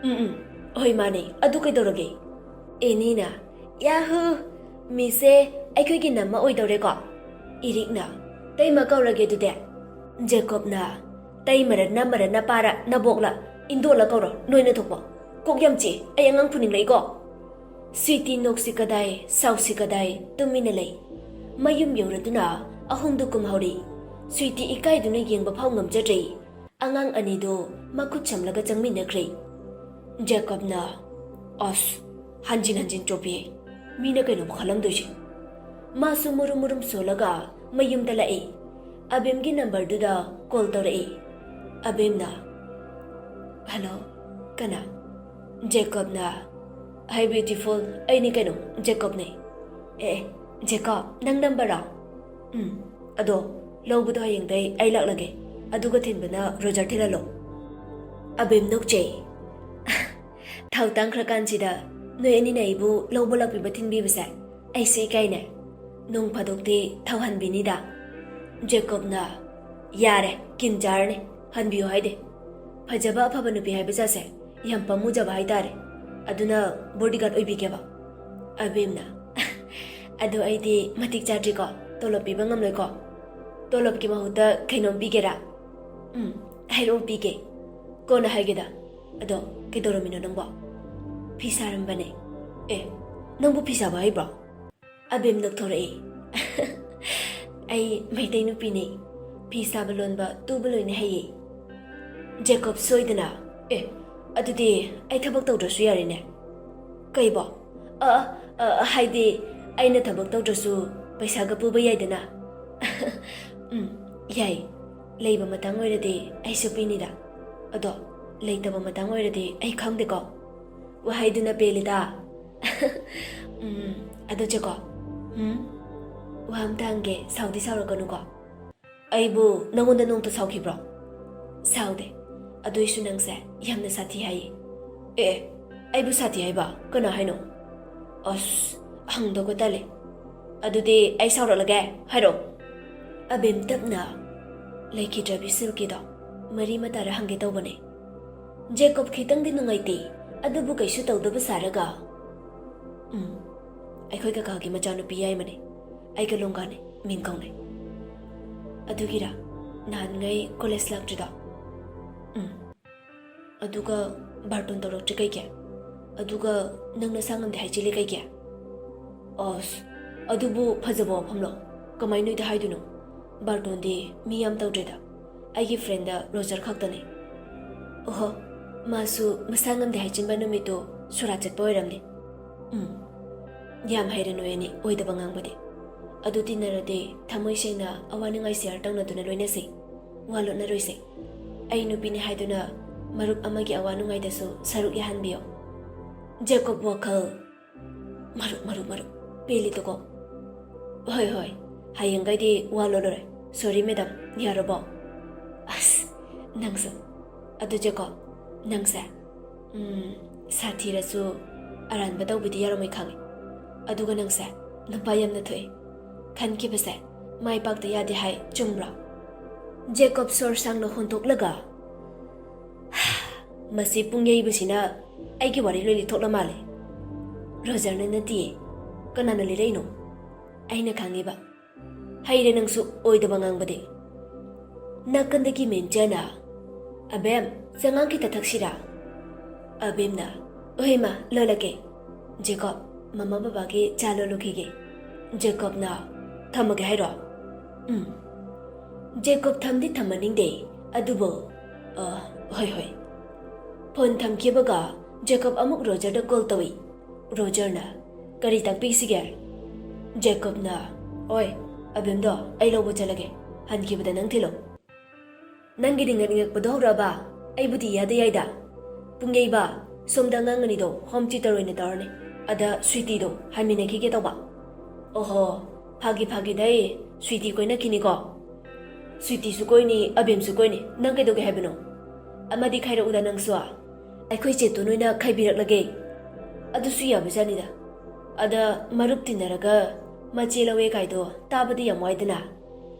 ꯎꯝ, ꯎꯝ, ꯍꯣꯏ, ꯃꯥꯅꯦ꯫ ꯑꯗꯨ ꯀꯩꯗꯧꯔꯒꯦ?" ꯑꯦꯅꯤꯅ, "ꯌꯥꯍꯨ! ꯃꯤꯁꯁꯦ ꯑꯩꯈꯣꯏꯒꯤ ꯅꯝꯃ ꯑꯣꯏꯗꯧꯔꯦꯀꯣ?" ꯏꯔꯤꯛꯅ, "ꯇꯩꯃ ꯀꯧꯔꯒꯦ ꯑꯗꯨꯗꯤ?" ꯖꯦꯀꯣꯕꯅ, "ꯇꯩꯃꯔ ꯅꯝꯃꯔ ꯅꯄꯥꯔ ꯅꯕꯣꯛꯂ ꯏꯟꯗꯣꯜꯂ ꯀꯧꯔꯣ, ꯅꯣꯏꯅ ꯊꯣꯛꯄ꯫ ꯀꯣꯛ ꯌꯥꯝ ꯆꯤꯛꯑꯦ, ꯑꯩ ꯑꯉꯥꯡ ꯐꯨꯅꯤꯡꯂꯛꯏꯀꯣ꯫" ꯁ꯭ꯋꯤꯇꯤ ꯅꯣꯛꯁꯤ ꯀꯗꯥꯏ, ꯁꯥꯎꯁꯤ ꯀꯗꯥꯏ, ꯇꯨꯃꯤꯟꯅ ꯂꯩ꯫ ꯃꯌꯨꯝ ꯌꯧꯔꯗꯨꯅ ꯑꯍꯨꯝꯗꯨ ꯀꯨꯝꯍꯧꯔꯤ꯫ ꯁ꯭ꯋꯤꯇꯤ ꯏꯀꯥꯏꯗꯨꯅ ꯌꯦꯡꯕ ꯐꯥꯎ ꯉꯝꯖꯗ꯭ꯔꯦ꯫ ꯑꯉꯥꯡ ꯑꯅꯤꯗꯨ ꯃꯈꯨꯠ ꯁꯝꯂꯒ ꯆꯪꯃꯤꯟꯅꯈ꯭ꯔꯦ꯫ ꯖꯦꯀꯣꯕꯅ, "ꯑꯁ, ꯍꯟꯖꯤꯟ ꯍꯟꯖꯤꯟ ꯆꯣꯞꯄꯤꯍꯦ꯫ ꯃꯤꯅ ꯀꯩꯅꯣꯝ ꯈꯜꯂꯝꯗꯣꯏꯁꯦ꯫" ꯃꯥꯁꯨ ꯃꯨꯔꯨꯝ ꯃꯨꯔꯨꯝ ꯁꯣꯜꯂꯒ ꯃꯌꯨꯝꯗ ꯂꯥꯛꯏ꯫ ꯑꯕꯦꯝꯒꯤ numberꯗꯨꯗ call ꯇꯧꯔꯛꯏ꯫ ꯑꯕꯦꯝꯅ, "Hello, ꯀꯅꯥ?" ꯖꯦꯀꯣꯕꯅ, "Hi beautiful, ꯑꯩꯅꯤ ꯀꯩꯅꯣ, ꯖꯦꯀꯣꯕꯅꯦ꯫" "ꯑꯦ, ꯑꯦ, ꯖꯦꯀꯣꯕ, ꯅꯪ numberꯔꯣ?" "ꯎꯝ, ꯑꯗꯣ ꯂꯧꯕꯗꯣ ꯍꯌꯦꯡꯗꯩ ꯑꯩ ꯂꯥꯛꯂꯒꯦ, ꯑꯗꯨꯒ ꯊꯤꯟꯕꯅ ꯔꯣꯖꯔ ꯊꯤꯜꯍꯜꯂꯣ꯫" ꯑꯕꯦꯝ ꯅꯣꯛꯆꯩ꯫ "ꯊꯥꯎ ꯇꯥꯡꯈ꯭ꯔꯀꯥꯟꯁꯤꯗ ꯅꯣꯏ ꯑꯅꯤꯅ ꯑꯩꯕꯨ ꯂꯧꯕ ꯂꯥꯛꯄꯤꯕ ꯊꯤꯟꯕꯤꯕꯁꯦ ꯑꯩꯁꯨ ꯏꯀꯥꯏꯅꯦ꯫ ꯅꯣꯡ ꯐꯥꯗꯣꯛꯇꯤ ꯊꯥꯎ ꯍꯟꯕꯤꯅꯤꯗ꯫" ꯖꯦꯀꯣꯕꯅ, "ꯌꯥꯔꯦ, ꯀꯤꯟ ꯆꯥꯔꯅꯤ, ꯍꯟꯕꯤꯌꯨ ꯍꯥꯏꯗꯦ꯫ ꯐꯖꯕ ꯑꯐꯕ ꯅꯨꯄꯤ ꯍꯥꯏꯕ ꯖꯥꯠꯁꯦ ꯌꯥꯝ ꯄꯥꯝꯃꯨꯖꯕ ꯍꯥꯏꯇꯥꯔꯦ꯫ ꯑꯗꯨꯅ bodyguard ꯑꯣꯏꯕꯤꯒꯦꯕ꯫" ꯑꯕꯦꯝꯅ, "ꯑꯗꯣ ꯑꯩꯗꯤ ꯃꯇꯤꯛ ꯆꯥꯗ꯭ꯔꯤꯀꯣ, ꯇꯣꯂꯣꯞ ꯄꯤꯕ ꯉꯝꯂꯣꯏꯀꯣ꯫ ꯇꯣꯂꯣꯞꯀꯤ ꯃꯍꯨꯠꯇ ꯀꯩꯅꯣꯝ ꯄꯤꯒꯦꯔꯥ?" "ꯎꯝ, ꯍꯥꯏꯔꯛꯑꯣ, ꯄꯤꯒꯦ꯫ ꯀꯣꯟꯅ ꯍꯥꯏꯒꯦꯗ꯫ ꯑꯗꯣ ꯀꯩꯗꯧꯔꯝꯃꯤꯅꯣ ꯅꯪꯕꯣ?" "ꯐꯤ ꯁꯥꯔꯝꯕꯅꯦ꯫" "ꯑꯦ, ꯅꯪꯕꯨ ꯐꯤ ꯁꯥꯕ ꯍꯩꯕ꯭ꯔꯣ?" ꯑꯕꯦꯝ ꯅꯣꯛꯊꯣꯔꯛꯏ꯫ "ꯑꯩ ꯃꯩꯇꯩ ꯅꯨꯄꯤꯅꯦ꯫ ꯐꯤ ꯁꯥꯕ ꯂꯣꯟꯕ ꯇꯨꯕ ꯂꯣꯏꯅ ꯍꯩꯌꯦ꯫" ꯖꯦꯀꯣꯕ ꯁꯣꯏꯗꯅ, "ꯑꯦ, ꯑꯗꯨꯗꯤ ꯑꯩ ꯊꯕꯛ ꯇꯧꯗ꯭ꯔꯁꯨ ꯌꯥꯔꯦꯅꯦ?" "ꯀꯩꯕꯣ?" "ꯑ, ꯑ, ꯑ, ꯍꯥꯏꯗꯤ ꯑꯩꯅ ꯊꯕꯛ ꯇꯧꯗ꯭ꯔꯁꯨ ꯄꯩꯁꯥꯒ ꯄꯨꯕ ꯌꯥꯏꯗꯅ?" ꯎꯝ, ꯌꯥꯏ꯫ ꯂꯩꯕ ꯃꯇꯥꯡ ꯑꯣꯏꯔꯗꯤ ꯑꯩꯁꯨ ꯄꯤꯅꯤꯗ꯫ ꯑꯗꯣ ꯂꯩꯇꯕ ꯃꯇꯥꯡ ꯑꯣꯏꯔꯗꯤ ꯑꯩ ꯈꯪꯗꯦꯀꯣ꯫ ꯋꯥꯍꯩꯗꯨꯅ ꯄꯦꯜꯂꯤꯗ꯫ ꯎꯝ, ꯑꯗꯣ ꯆꯦꯀꯣ, ꯎꯝ, ꯋꯥ ꯑꯝꯇ ꯍꯪꯒꯦ, ꯁꯥꯎꯗꯤ ꯁꯥꯎꯔꯛꯀꯅꯨꯀꯣ꯫ ꯑꯩꯕꯨ ꯅꯪꯉꯣꯟꯗ ꯅꯣꯡꯇ ꯁꯥꯎꯈꯤꯕ꯭ꯔꯣ? ꯁꯥꯎꯗꯦ꯫ ꯑꯗꯨꯏꯁꯨ ꯅꯪꯁꯦ ꯌꯥꯝꯅ ꯁꯥꯊꯤ ꯍꯥꯏꯌꯦ꯫ ꯑꯦ, ꯑꯩꯕꯨ ꯁꯥꯊꯤ ꯍꯥꯏꯕ ꯀꯅꯥ ꯍꯥꯏꯅꯣ? ꯑꯁ, ꯍꯪꯗꯧꯒ ꯇꯜꯂꯦ꯫ ꯑꯗꯨꯗꯤ ꯑꯩ ꯁꯥꯎꯔꯛꯂꯒꯦ ꯍꯥꯏꯔꯣ? ꯑꯕꯦꯝ ꯇꯞꯅ, "ꯂꯩꯈꯤꯗ꯭ꯔꯕꯤ ꯁꯤꯜꯀꯤꯗꯣ ꯃꯔꯤ ꯃꯇꯥꯔ ꯍꯪꯒꯦ ꯇꯧꯕꯅꯦ꯫ ꯖꯦꯀꯣꯕ ꯈꯤꯇꯪꯗꯤ ꯅꯨꯡꯉꯥꯏꯇꯦ, ꯑꯗꯨꯕꯨ ꯀꯩꯁꯨ ꯇꯧꯗꯕ ꯁꯥꯔꯒ꯫" "ꯎꯝ, ꯑꯩꯈꯣꯏ ꯀꯀꯥꯒꯤ ꯃꯆꯥꯅꯨꯄꯤ ꯌꯥꯏꯃꯅꯦ꯫ ꯑꯩꯒ ꯂꯣꯡꯒꯥꯅꯦ, ꯃꯤꯡ ꯀꯧꯅꯩ꯫" "ꯑꯗꯨꯒꯤꯔ ꯅꯍꯥꯟꯉꯩ ꯀꯣꯂꯦꯖ ꯂꯥꯛꯇ꯭ꯔꯤꯗꯣ?" "ꯎꯝ꯫ ꯑꯗꯨꯒ ꯕꯥꯔꯇꯣꯟ ꯇꯧꯔꯛꯇ꯭ꯔꯤ ꯀꯩꯒꯤ? ꯑꯗꯨꯒ ꯅꯪ ꯅꯁꯥ ꯉꯝꯗꯦ ꯍꯥꯏꯖꯤꯜꯂꯤ ꯀꯩꯒꯤ?" "ꯑꯁ, ꯑꯗꯨꯕꯨ ꯐꯖꯕ ꯋꯥꯐꯝꯂꯣ? ꯀꯃꯥꯏ ꯅꯣꯏꯗ ꯍꯥꯏꯗꯣꯏꯅꯣ? ꯕꯥꯔꯇꯣꯟꯗꯤ ꯃꯤ ꯌꯥꯝ ꯇꯧꯗ꯭ꯔꯦꯗ꯫ ꯑꯩꯒꯤ ꯐ꯭ꯔꯦꯟꯗ ꯔꯣꯖꯔ ꯈꯛꯇꯅꯤ꯫" "ꯑꯣꯍꯣ, ꯃꯥꯁꯨ ꯃꯁꯥ ꯉꯝꯗꯦ ꯍꯥꯏꯖꯤꯟꯕ ꯅꯨꯃꯤꯠꯇꯨ ꯁꯣꯔꯥꯠ ꯆꯠꯄ ꯑꯣꯏꯔꯝꯅꯤ꯫" "ꯎꯝ, ꯌꯥꯝ ꯍꯩꯔꯦ ꯅꯣꯏ ꯑꯅꯤ ꯑꯣꯏꯗꯕ ꯉꯥꯡꯕꯗꯤ꯫ ꯑꯗꯨ ꯇꯤꯟꯅꯔꯗꯤ ꯊꯃꯣꯏ ꯁꯦꯡꯅ ꯑꯋꯥ ꯅꯨꯡꯉꯥꯏ ꯁꯤꯌꯔ ꯇꯧꯅꯗꯨꯅ ꯂꯣꯏꯅꯁꯤ꯫ ꯋꯥ ꯂꯣꯠꯅꯔꯣꯏꯁꯤ꯫ ꯑꯩ ꯅꯨꯄꯤꯅꯤ ꯍꯥꯏꯗꯨꯅ ꯃꯔꯨꯞ ꯑꯃꯒꯤ ꯑꯋꯥ ꯅꯨꯡꯉꯥꯏꯗꯁꯨ ꯁꯔꯨꯛ ꯌꯥꯍꯟꯕꯤꯌꯣ꯫" ꯖꯦꯀꯣꯕ ꯋꯥꯈꯜ, "ꯃꯔꯨꯞ, ꯃꯔꯨꯞ, ꯃꯔꯨꯞ, ꯄꯦꯜꯂꯤꯗꯀꯣ꯫ ꯍꯣꯏ, ꯍꯣꯏ, ꯍꯌꯦꯡꯒꯩꯗꯤ ꯋꯥ ꯂꯣꯜꯂꯔꯣꯏ꯫ ꯁꯣꯔꯤ ꯃꯦꯗꯥꯝ, ꯌꯥꯔꯕꯣ?" ꯑꯁ, ꯅꯪꯁꯨ꯫ ꯑꯗꯨ ꯖꯦꯀꯣꯕ, ꯅꯪꯁꯦ, ꯎꯝ, ꯁꯥꯊꯤꯔꯁꯨ ꯑꯔꯥꯟꯕ ꯇꯧꯕꯗꯤ ꯌꯥꯔꯝꯃꯣꯏ ꯈꯪꯉꯤ꯫ ꯑꯗꯨꯒ ꯅꯪꯁꯦ ꯅꯨꯄꯥ ꯌꯥꯝꯅ ꯊꯣꯛꯑꯦ꯫ ꯈꯟꯈꯤꯕꯁꯦ ꯃꯥꯏ ꯄꯥꯛꯇ ꯌꯥꯗꯦ ꯍꯥꯏ, ꯆꯨꯝꯕ꯭ꯔꯣ? ꯖꯦꯀꯣꯕ ꯁꯣꯔ ꯁꯥꯡꯅ ꯍꯣꯟꯗꯣꯛꯂꯒ, "ꯃꯁꯤ ꯄꯨꯡ ꯌꯩꯕꯁꯤꯅ ꯑꯩꯒꯤ ꯋꯥꯔꯤ ꯂꯣꯏ ꯂꯤꯊꯣꯛꯂ ꯃꯥꯜꯂꯦ꯫ ꯔꯣꯖꯔꯅ ꯅꯠꯇꯤꯌꯦ꯫ ꯀꯅꯥꯅ ꯂꯤꯔꯛꯏꯅꯣ?" "ꯑꯩꯅ ꯈꯪꯉꯤꯕ꯫ ꯍꯩꯔꯦ ꯅꯪꯁꯨ ꯑꯣꯏꯗꯕ ꯉꯥꯡꯕꯗꯤ꯫" ꯅꯥꯀꯟꯗꯒꯤ ꯃꯦꯝꯆꯥꯅ, "ꯑꯕꯦꯝ, ꯆꯉꯥꯡ ꯈꯤꯇ ꯊꯛꯁꯤꯔꯥ?" ꯑꯕꯦꯝꯅ, "ꯍꯣꯏ ꯏꯃꯥ, ꯂꯣꯜꯂꯒꯦ꯫" "ꯖꯦꯀꯣꯕ, ꯃꯃꯥ ꯕꯕꯥꯒꯤ ꯆꯥ ꯂꯣꯜꯂꯨꯈꯤꯒꯦ꯫" ꯖꯦꯀꯣꯕꯅ, "ꯊꯝꯃꯒꯦ ꯍꯥꯏꯔꯣ?" "ꯎꯝ꯫" ꯖꯦꯀꯣꯕ ꯊꯝꯗꯤ ꯊꯝꯃꯅꯤꯡꯗꯦ, ꯑꯗꯨꯕꯨ, "ꯑ, ꯍꯣꯏ, ꯍꯣꯏ꯫" ꯐꯣꯟ ꯊꯝꯈꯤꯕꯒ ꯖꯦꯀꯣꯕ ꯑꯃꯨꯛ ꯔꯣꯖꯔꯗ ꯀꯣꯜ ꯇꯧꯏ꯫ ꯔꯣꯖꯔꯅ, "ꯀꯔꯤ ꯇꯥꯛꯄꯤꯁꯤꯒꯦ?" ꯖꯦꯀꯣꯕꯅ, "ꯑꯣꯏ, ꯑꯕꯦꯝꯗꯣ ꯑꯩ ꯂꯧꯕ ꯆꯠꯂꯒꯦ, ꯍꯟꯈꯤꯕꯗ ꯅꯪ ꯊꯤꯜꯂꯣ꯫ ꯅꯪꯒꯤꯗꯤ ꯉꯛꯅꯤꯡꯉꯛꯄꯗꯣ ꯍꯧꯔꯛꯑꯕ? ꯑꯩꯕꯨꯗꯤ ꯌꯥꯗ ꯌꯥꯏꯗ꯫ ꯄꯨꯡꯌꯩꯕ, ꯁꯣꯝꯗ ꯑꯉꯥꯡ ꯑꯅꯤꯗꯣ ꯍꯣꯝ ꯇ꯭ꯌꯨꯇꯔ ꯑꯣꯏꯅ ꯇꯧꯔꯅꯤ꯫ ꯑꯗ ꯁ꯭ꯋꯤꯇꯤꯗꯣ ꯍꯥꯏꯃꯤꯟꯅꯈꯤꯒꯦ ꯇꯧꯕ꯫ ꯑꯣꯍꯣ, ꯐꯥꯒꯤ ꯐꯥꯒꯤꯗ ꯑꯩ ꯁ꯭ꯋꯤꯇꯤ ꯀꯣꯏꯅꯈꯤꯅꯤꯀꯣ꯫ ꯁ꯭ꯋꯤꯇꯤꯁꯨ ꯀꯣꯏꯅꯤ, ꯑꯕꯦꯝꯁꯨ ꯀꯣꯏꯅꯤ꯫ ꯅꯪ ꯀꯩꯗꯧꯒꯦ ꯍꯥꯏꯕꯅꯣ? ꯑꯃꯗꯤ ꯈꯥꯏꯔꯛꯎꯗ ꯅꯪꯁꯨ꯫ ꯑꯩꯈꯣꯏ ꯆꯦꯇꯣꯟ ꯑꯣꯏꯅ ꯈꯥꯏꯕꯤꯔꯛꯂꯒꯦ꯫ ꯑꯗꯨꯁꯨ ꯌꯥꯕꯖꯥꯠꯅꯤꯗ꯫ ꯑꯗ ꯃꯔꯨꯞ ꯇꯤꯟꯅꯔꯒ ꯃꯆꯦ ꯂꯧꯋꯦ ꯀꯥꯏꯗꯣ ꯇꯥꯕꯗꯤ ꯌꯥꯝ ꯋꯥꯏꯗꯅ꯫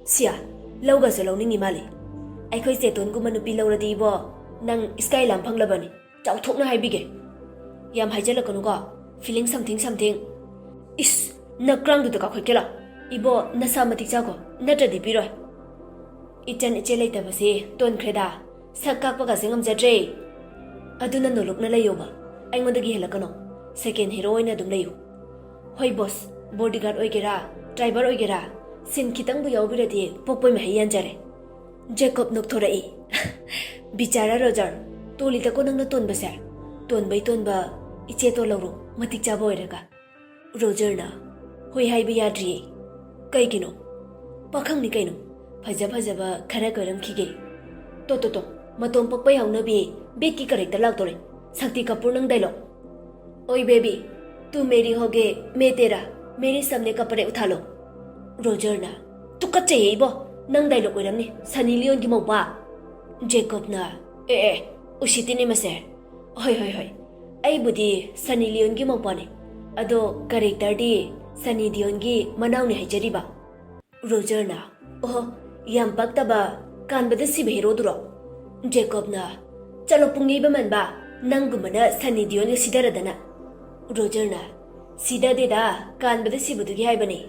ꯁꯤꯌꯥ, ꯂꯧꯒꯁꯨ ꯂꯧꯅꯤꯡꯉꯤ ꯃꯥꯜꯂꯤ꯫ ꯑꯩꯈꯣꯏ ꯆꯦꯇꯣꯟꯒꯨꯝꯕ ꯅꯨꯄꯤ ꯂꯧꯔꯗꯤ ꯏꯕꯣ, ꯅꯪ ꯏꯁꯀꯥꯏ ꯂꯥꯝ ꯐꯪꯂꯕꯅꯤ꯫ ꯆꯥꯎꯊꯣꯛꯅ ꯍꯥꯏꯕꯤꯒꯦ꯫ ꯌꯥꯝ ꯍꯥꯏꯖꯜꯂꯛꯀꯅꯨꯀꯣ꯫ Feeling something something꯫ ꯏꯁ, ꯅꯀ꯭ꯔꯥꯡꯗꯨꯗ ꯀꯥꯈꯠꯀꯦ ꯂꯥꯎ꯫ ꯏꯕꯣ, ꯅꯁꯥ ꯃꯇꯤꯛ ꯆꯥꯈꯣ, ꯅꯠꯇ꯭ꯔꯗꯤ ꯄꯤꯔꯣꯏ꯫ ꯏꯆꯟ ꯏꯆꯦ ꯂꯩꯇꯕꯁꯦ ꯇꯣꯟꯈ꯭ꯔꯦꯗ꯫ ꯁꯛ ꯀꯥꯛꯄꯒꯁꯦ ꯉꯝꯖꯗ꯭ꯔꯦ꯫ ꯑꯗꯨꯅ ꯅꯣꯂꯨꯛꯅ ꯂꯩꯌꯣꯕ꯫ ꯑꯩꯉꯣꯟꯗꯒꯤ ꯍꯦꯜꯂꯛꯀꯅꯣ꯫ Second hero ꯑꯣꯏꯅ ꯑꯗꯨꯝ ꯂꯩꯌꯨ꯫ ꯍꯣꯏ ꯕꯣꯁ, bodyguard ꯑꯣꯏꯒꯦꯔꯥ, driver ꯑꯣꯏꯒꯦꯔꯥ, ꯁꯤꯟ ꯈꯤꯇꯪꯕꯨ ꯌꯥꯎꯕꯤꯔꯗꯤ ꯄꯣꯛꯄꯣꯏ ꯃꯍꯩ ꯌꯥꯟꯖꯔꯦ꯫ ꯖꯦꯀꯣꯕ ꯅꯣꯛꯊꯣꯔꯛꯏ꯫ ꯕꯤꯆꯥꯔꯥ ꯔꯣꯖꯔ, ꯇꯣꯜꯂꯤꯗꯀꯣ ꯅꯪꯅ ꯇꯣꯟꯕꯁꯦ꯫ ꯇꯣꯟꯕꯩ ꯇꯣꯟꯕ, ꯏꯆꯦ ꯇꯣꯜꯂꯧꯔꯣ, ꯃꯇꯤꯛ ꯆꯥꯕ ꯑꯣꯏꯔꯒ꯫ ꯔꯣꯖꯔꯅ, ꯍꯣꯏ ꯍꯥꯏꯕ ꯌꯥꯗ꯭ꯔꯤꯌꯦ꯫ ꯀꯩꯒꯤꯅꯣ? ꯄꯥꯈꯪꯅꯤ ꯀꯩꯅꯣ, ꯐꯖ ꯐꯖꯕ ꯈꯔ ꯀꯣꯏꯔꯝꯈꯤꯒꯦ꯫ ꯇꯣ ꯇꯣ ꯇꯣ, ꯃꯇꯣꯝ ꯄꯛꯄ ꯌꯥꯎꯅꯕꯤ ꯕꯦꯠꯀꯤ character ꯂꯥꯛꯇꯣꯔꯦ꯫ ꯁꯛꯇꯤ ꯀꯄꯨꯔ ꯅꯪ dialogue꯫ ओए बेबी, तू मेरी होगे, मैं तेरा, मेरी सामने कपड़े उठा लो। ꯔꯣꯖꯔꯅ, ꯇꯨꯀꯠꯆꯩꯌꯦ ꯏꯕꯣ, ꯅꯪ dialogue ꯑꯣꯏꯔꯝꯅꯤ, ꯁꯅꯤ ꯂꯤꯌꯣꯟꯒꯤ ꯃꯧꯄꯥ꯫ ꯖꯦꯀꯣꯕꯅ, ꯑꯦ ꯑꯦ, ꯎꯁꯤꯠꯇꯤꯅꯦ ꯃꯁꯦ꯫ ꯍꯣꯏ ꯍꯣꯏ ꯍꯣꯏ, ꯑꯩꯕꯨꯗꯤ ꯁꯅꯤ ꯂꯤꯌꯣꯟꯒꯤ ꯃꯧꯄꯥꯅꯦ, ꯑꯗꯣ characterꯗꯤ ꯁꯅꯤ ꯗꯤꯌꯣꯟꯒꯤ ꯃꯅꯥꯎꯅꯦ ꯍꯥꯏꯖꯔꯤꯕ꯫ ꯔꯣꯖꯔꯅ, ꯑꯣꯍꯣ, ꯌꯥꯝ ꯄꯛꯇꯕ, ꯀꯥꯟꯕꯗ ꯁꯤꯕ ꯍꯦꯔꯣꯗꯨꯔꯣ? ꯖꯦꯀꯣꯕꯅ, ꯆꯠꯂꯣ ꯄꯨꯡꯌꯩꯕ ꯃꯟꯕ, ꯅꯪꯒꯨꯝꯕꯅ ꯁꯟꯅꯤ ꯗꯤꯌꯣꯟꯒ ꯁꯤꯗꯔꯗꯅ꯫ ꯔꯣꯖꯔꯅ, ꯁꯤꯗꯗꯦꯗ, ꯀꯥꯟꯕꯗ ꯁꯤꯕꯗꯨꯒꯤ ꯍꯥꯏꯕꯅꯦ꯫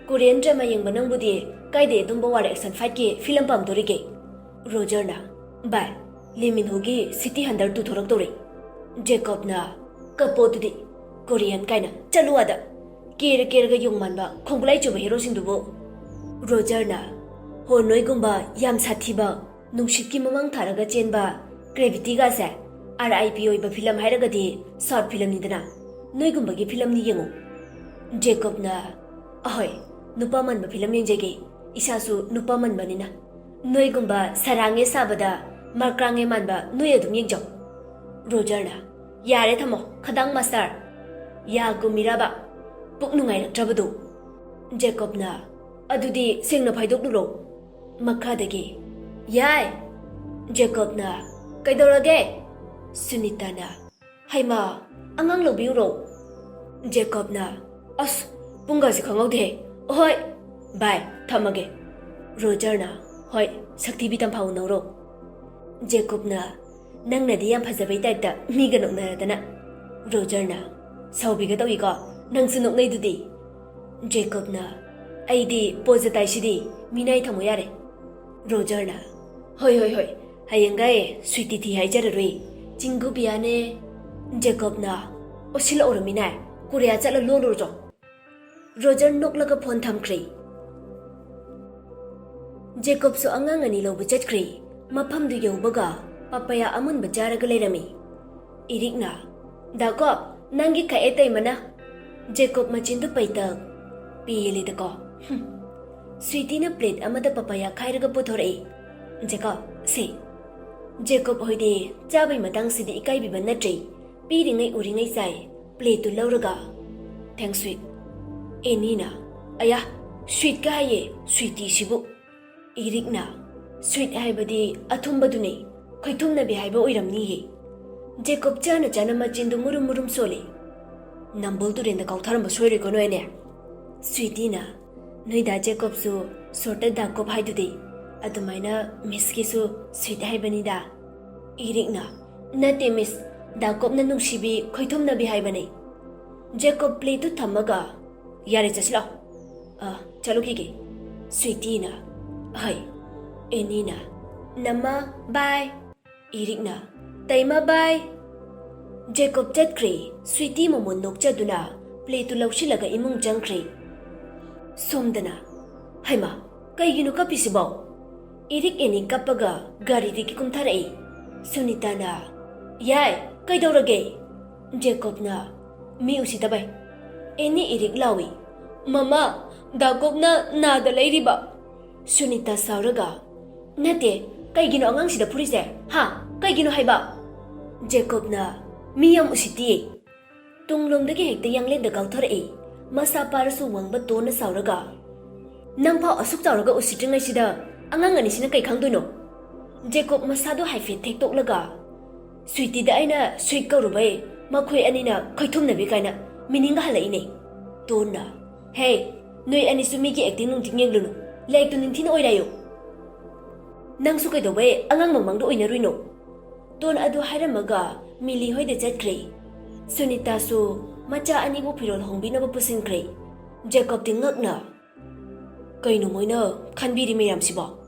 Korean drama ꯌꯦꯡꯕ ꯅꯪꯕꯨꯗꯤ ꯀꯥꯏꯗꯩ ꯑꯗꯨꯝꯕ war action fightꯀꯤ film ꯄꯥꯝꯗꯣꯔꯤꯒꯦ? ꯔꯣꯖꯔꯅ, ꯚꯥꯏ, ꯂꯤ ꯃꯤꯟ ꯍꯣꯒꯤ City Hunter two ꯊꯣꯔꯛꯇꯧꯔꯦ꯫ ꯖꯦꯀꯣꯕꯅ, ꯀꯞꯄꯣ ꯑꯗꯨꯗꯤ, Korean ꯀꯥꯏꯅ, ꯆꯠꯂꯨ ꯑꯥꯗ꯫ ꯀꯦꯔ ꯀꯦꯔꯒ ꯌꯣꯡ ꯃꯥꯟꯕ ꯈꯣꯡꯒꯨꯂꯥꯏ ꯆꯨꯕ ꯍꯦꯔꯣꯁꯤꯡꯗꯨꯕꯨ꯫ ꯔꯣꯖꯔꯅ, ꯍꯣ ꯅꯣꯏꯒꯨꯝꯕ ꯌꯥꯝ ꯁꯥꯊꯤꯕ, ꯅꯨꯡꯁꯤꯠꯀꯤ ꯃꯃꯥꯡ ꯊꯥꯔꯒ ꯆꯦꯟꯕ gravityꯒꯁꯦ RIP ꯑꯣꯏꯕ film ꯍꯥꯏꯔꯒꯗꯤ short filmꯅꯤꯗꯅ, ꯅꯣꯏꯒꯨꯝꯕꯒꯤ filmꯅꯤ ꯌꯦꯡꯉꯨ꯫ ꯖꯦꯀꯣꯕꯅ, ꯑꯍꯣꯏ, ꯅꯨꯄꯥ ꯃꯥꯟꯕ ꯐꯤꯂꯝ ꯌꯦꯡꯖꯒꯦ꯫ ꯏꯁꯥꯁꯨ ꯅꯨꯄꯥ ꯃꯥꯟꯕꯅꯤꯅ꯫ ꯅꯣꯏꯒꯨꯝꯕ ꯁꯔꯥꯡꯉꯦ ꯁꯥꯕꯗ ꯃꯔꯀ꯭ꯔꯥꯡꯉꯦ ꯃꯥꯟꯕ ꯅꯣꯏ ꯑꯗꯨꯝ ꯌꯦꯡꯖꯧ꯫ ꯔꯣꯖꯔꯅ, "ꯌꯥꯔꯦ, ꯊꯝꯃꯣ, ꯈꯗꯥꯡ ꯃꯥꯁꯇꯔ꯫ ꯌꯥ ꯀꯨꯝꯃꯤꯔꯕ? ꯄꯨꯛ ꯅꯨꯡꯉꯥꯏꯔꯛꯇ꯭ꯔꯕꯗꯨ?" ꯖꯦꯀꯣꯕꯅ, "ꯑꯗꯨꯗꯤ ꯁꯦꯡꯅ ꯐꯥꯏꯗꯣꯛꯂꯨꯔꯣ?" ꯃꯈꯥꯗꯒꯤ, "ꯌꯥꯏ!" ꯖꯦꯀꯣꯕꯅ, "ꯀꯩꯗꯧꯔꯒꯦ?" ꯁꯨꯅꯤꯇꯥꯅ, "ꯍꯩꯃꯥ, ꯑꯉꯥꯡ ꯂꯧꯕꯤꯌꯨꯔꯣ?" ꯖꯦꯀꯣꯕꯅ, "ꯑꯁ, ꯄꯨꯡꯒꯁꯦ ꯈꯪꯍꯧꯗꯦꯍꯦ꯫ ꯑꯍꯣꯏ, ꯕꯥꯏ, ꯊꯝꯃꯒꯦ꯫" ꯔꯣꯖꯔꯅ, "ꯍꯣꯏ, ꯁꯛꯊꯤꯕꯤ ꯇꯝꯐꯥ ꯎꯅꯧꯔꯣ꯫" ꯖꯦꯀꯣꯕꯅ, "ꯅꯪꯅꯗꯤ ꯌꯥꯝ ꯐꯖꯕꯩ ꯇꯥꯏꯞꯇ ꯃꯤꯒ ꯅꯣꯛꯅꯔꯗꯅ꯫" ꯔꯣꯖꯔꯅ, "ꯁꯥꯎꯕꯤꯒ ꯇꯧꯏꯀꯣ, ꯅꯪꯁꯨ ꯅꯣꯛꯅꯩꯗꯨꯗꯤ꯫" ꯖꯦꯀꯣꯕꯅ, "ꯑꯩꯗꯤ ꯄꯣꯖ ꯇꯥꯏꯁꯤꯗꯤ, ꯃꯤꯅꯥꯏ ꯊꯝꯃꯣ ꯌꯥꯔꯦ꯫" ꯔꯣꯖꯔꯅ, "ꯍꯣꯏ, ꯍꯣꯏ, ꯍꯣꯏ, ꯍꯌꯦꯡꯒꯩ ꯁ꯭ꯋꯤꯇꯤ ꯊꯤ ꯍꯥꯏꯖꯔꯔꯣꯏ, ꯆꯤꯡꯒꯨ ꯄꯤꯌꯥꯅꯦ꯫" ꯖꯦꯀꯣꯕꯅ, "ꯑꯣꯁꯤꯜꯂꯛꯎꯔꯣ ꯃꯤꯅꯥꯏ, ꯀꯣꯔꯤꯌꯥ ꯆꯠꯂ ꯂꯣꯜꯂꯨꯔꯣ꯫" ꯔꯣꯖꯔ ꯅꯣꯛꯂꯒ ꯐꯣꯟ ꯊꯝꯈ꯭ꯔꯦ꯫ ꯖꯦꯀꯣꯕꯁꯨ ꯑꯉꯥꯡ ꯑꯅꯤ ꯂꯧꯕ ꯆꯠꯈ꯭ꯔꯦ꯫ ꯃꯐꯝꯗꯨ ꯌꯧꯕꯒ ꯄꯄꯌꯥ ꯑꯃꯨꯟꯕ ꯆꯥꯔꯒ ꯂꯩꯔꯝꯃꯤ꯫ ꯏꯔꯤꯛꯅ, "ꯗꯥꯀꯣꯕ, ꯅꯪꯒꯤ ꯈꯛꯑꯦ ꯇꯩꯃꯅ꯫" ꯖꯦꯀꯣꯕ ꯃꯆꯤꯟꯗꯨ ꯄꯩꯇꯛ꯫ "ꯄꯦꯜꯂꯦꯗꯀꯣ꯫ ꯍꯨꯝ꯫" ꯁ꯭ꯋꯤꯇꯤꯅ ꯄ꯭ꯂꯦꯠ ꯑꯃꯗ ꯄꯄꯌꯥ ꯈꯥꯏꯔꯒ ꯄꯨꯊꯣꯔꯛꯏ꯫ "ꯖꯦꯀꯣꯕ, ꯁꯦ꯫" ꯖꯦꯀꯣꯕ ꯍꯣꯏꯗꯤ ꯆꯥꯕꯩ ꯃꯇꯥꯡꯁꯤꯗꯤ ꯏꯀꯥꯏꯕꯤꯕ ꯅꯠꯇ꯭ꯔꯦ꯫ ꯄꯤꯔꯤꯉꯩ ꯎꯔꯤꯉꯩ ꯆꯥꯏ꯫ ꯄ꯭ꯂꯦꯠꯇꯨ ꯂꯧꯔꯒ, "Thanks, sweet꯫" ꯑꯦꯅꯤꯅ, "ꯑꯌꯥ, ꯁ꯭ꯋꯤꯠꯀ ꯍꯥꯏꯌꯦ, ꯁ꯭ꯋꯤꯇꯤꯁꯤꯕꯨ꯫" ꯏꯔꯤꯛꯅ, "ꯁ꯭ꯋꯤꯠ ꯍꯥꯏꯕꯗꯤ ꯑꯊꯨꯝꯕꯗꯨꯅꯦ, ꯈꯣꯏꯊꯨꯝꯅꯕꯤ ꯍꯥꯏꯕ ꯑꯣꯏꯔꯝꯅꯤꯌꯦ꯫" ꯖꯦꯀꯣꯕ ꯆꯥꯅ ꯆꯥꯅ ꯃꯆꯤꯟꯗꯨ ꯃꯨꯔꯨꯝ ꯃꯨꯔꯨꯝ ꯁꯣꯜꯂꯤ꯫ "ꯅꯝꯕꯨꯜ ꯇꯨꯔꯦꯟꯗ ꯀꯥꯎꯊꯔꯝꯕ ꯁꯣꯏꯔꯣꯏꯀꯣ ꯅꯣꯏ ꯑꯅꯤ?" ꯁ꯭ꯋꯤꯇꯤꯅ, "ꯅꯣꯏ ꯗꯥ ꯖꯦꯀꯣꯕꯁꯨ ꯁꯣꯔꯠꯇ ꯗꯥꯀꯣꯕ ꯍꯥꯏꯗꯨꯗꯤ, ꯑꯗꯨꯃꯥꯏꯅ ꯃꯤꯁꯀꯤꯁꯨ ꯁ꯭ꯋꯤꯠ ꯍꯥꯏꯕꯅꯤꯗ꯫" ꯏꯔꯤꯛꯅ, "ꯅꯠꯇꯦ ꯃꯤꯁ, ꯗꯥꯀꯣꯕꯅ ꯅꯨꯡꯁꯤꯕꯤ ꯈꯣꯏꯊꯨꯝꯅꯕꯤ ꯍꯥꯏꯕꯅꯦ꯫" ꯖꯦꯀꯣꯕ ꯄ꯭ꯂꯦꯠꯇꯨ ꯊꯝꯃꯒ, "ꯌꯥꯔꯦ, ꯆꯠꯁꯤꯜꯂꯣ꯫ ꯑ, ꯆꯠꯂꯨꯈꯤꯒꯦ꯫" ꯁ꯭ꯋꯤꯇꯤꯅ, "ꯍꯣꯏ꯫" ꯑꯦꯅꯤꯅ, "ꯅꯃ, ꯕꯥꯏ꯫" ꯏꯔꯤꯛꯅ, "ꯇꯩꯃ, ꯕꯥꯏ꯫" ꯖꯦꯀꯣꯕ ꯆꯠꯈ꯭ꯔꯦ꯫ ꯁ꯭ꯋꯤꯇꯤ ꯃꯃꯣꯟ ꯅꯣꯛꯆꯗꯨꯅ ꯄ꯭ꯂꯦꯠꯇꯨ ꯂꯧꯁꯤꯜꯂꯒ ꯏꯃꯨꯡ ꯆꯪꯈ꯭ꯔꯦ꯫ ꯁꯣꯝꯗꯅ, "ꯍꯩꯃꯥ, ꯀꯩꯒꯤꯅꯣ ꯀꯞꯄꯤꯁꯤꯕꯣ?" ꯏꯔꯤꯛ ꯑꯦꯅꯤ ꯀꯞꯄꯒ ꯒꯥꯔꯤꯗꯒꯤ ꯀꯨꯝꯊꯔꯛꯏ꯫ ꯁꯨꯅꯤꯇꯥꯅ, "ꯌꯥꯏ, ꯀꯩꯗꯧꯔꯒꯦ?" ꯖꯦꯀꯣꯕꯅ, "ꯃꯤ ꯎꯁꯤꯠꯇꯕꯩ꯫" ꯑꯦꯅꯤ ꯏꯔꯤꯛ ꯂꯥꯎꯏ, "ꯃꯃꯥ, ꯗꯥꯀꯣꯞꯅ ꯅꯥꯗ ꯂꯩꯔꯤꯕ꯫ ꯁꯨꯅꯤꯇꯥ ꯁꯥꯎꯔꯒ, "ꯅꯠꯇꯦ, ꯀꯩꯒꯤꯅꯣ ꯑꯉꯥꯡꯁꯤꯗ ꯐꯨꯔꯤꯁꯦ? ꯍꯥ? ꯀꯩꯒꯤꯅꯣ ꯍꯥꯏꯕ?" ꯖꯦꯀꯣꯕꯅ, "ꯃꯤ ꯌꯥꯝ ꯎꯁꯤꯠꯇꯤꯌꯦ"꯫ ꯇꯨꯡꯂꯣꯝꯗꯒꯤ ꯍꯦꯛꯇ ꯌꯥꯡꯂꯦꯟꯗ ꯀꯥꯎꯊꯔꯛꯏ꯫ ꯃꯁꯥ ꯄꯥꯔꯁꯨ ꯋꯥꯡꯕ ꯇꯣꯟꯅ ꯁꯥꯎꯔꯒ, "ꯅꯪꯐꯥꯎ ꯑꯁꯨꯛ ꯆꯥꯎꯔꯒ ꯎꯁꯤꯠꯇ꯭ꯔꯤꯉꯩꯁꯤꯗ ꯑꯉꯥꯡ ꯑꯅꯤꯁꯤꯅ ꯀꯩ ꯈꯪꯗꯣꯏꯅꯣ?" ꯖꯦꯀꯣꯕ ꯃꯁꯥꯗꯨ ꯍꯥꯏꯐꯦꯠ ꯊꯦꯛꯇꯣꯛꯂꯒ, "ꯁ꯭ꯋꯤꯇꯤꯗ ꯑꯩꯅ ꯁ꯭ꯋꯤꯠ ꯀꯧꯔꯨꯕꯩ ꯃꯈꯣꯏ ꯑꯅꯤꯅ ꯈꯣꯏꯊꯨꯝꯅꯕꯤ ꯀꯥꯏꯅ ꯃꯤꯅꯤꯡꯒ ꯍꯜꯂꯛꯏꯅꯦ"꯫ ꯇꯣꯟꯅ, "ꯍꯦ, ꯅꯣꯏ ꯑꯅꯤꯁꯨ ꯃꯤꯒꯤ ꯑꯦꯛꯇꯤꯡ ꯅꯨꯡꯇꯤꯡ ꯌꯦꯡꯂꯨꯅꯨ꯫ ꯂꯥꯏꯔꯤꯛꯇꯨ ꯅꯤꯡꯊꯤꯅ ꯑꯣꯏꯔꯥꯏꯌꯨ꯫ ꯅꯪꯁꯨ ꯀꯩꯗꯧꯕꯩ ꯑꯉꯥꯡ ꯃꯃꯥꯡꯗ ꯑꯣꯏꯅꯔꯨꯏꯅꯣ?" ꯇꯣꯟ ꯑꯗꯨ ꯍꯥꯏꯔꯝꯃꯒ ꯃꯤꯂꯤ ꯍꯣꯏꯗ ꯆꯠꯈ꯭ꯔꯦ꯫ ꯁꯨꯅꯤꯇꯥꯁꯨ ꯃꯆꯥ ꯑꯅꯤꯕꯨ ꯐꯤꯔꯣꯜ ꯍꯣꯡꯕꯤꯅꯕ ꯄꯨꯁꯤꯟꯈ꯭ꯔꯦ꯫ ꯖꯦꯀꯣꯕꯇꯤ ꯉꯛꯅ, "ꯀꯩꯅꯣ ꯃꯣꯏꯅ ꯈꯟꯕꯤꯔꯤ ꯃꯌꯥꯝꯁꯤꯕꯣ?"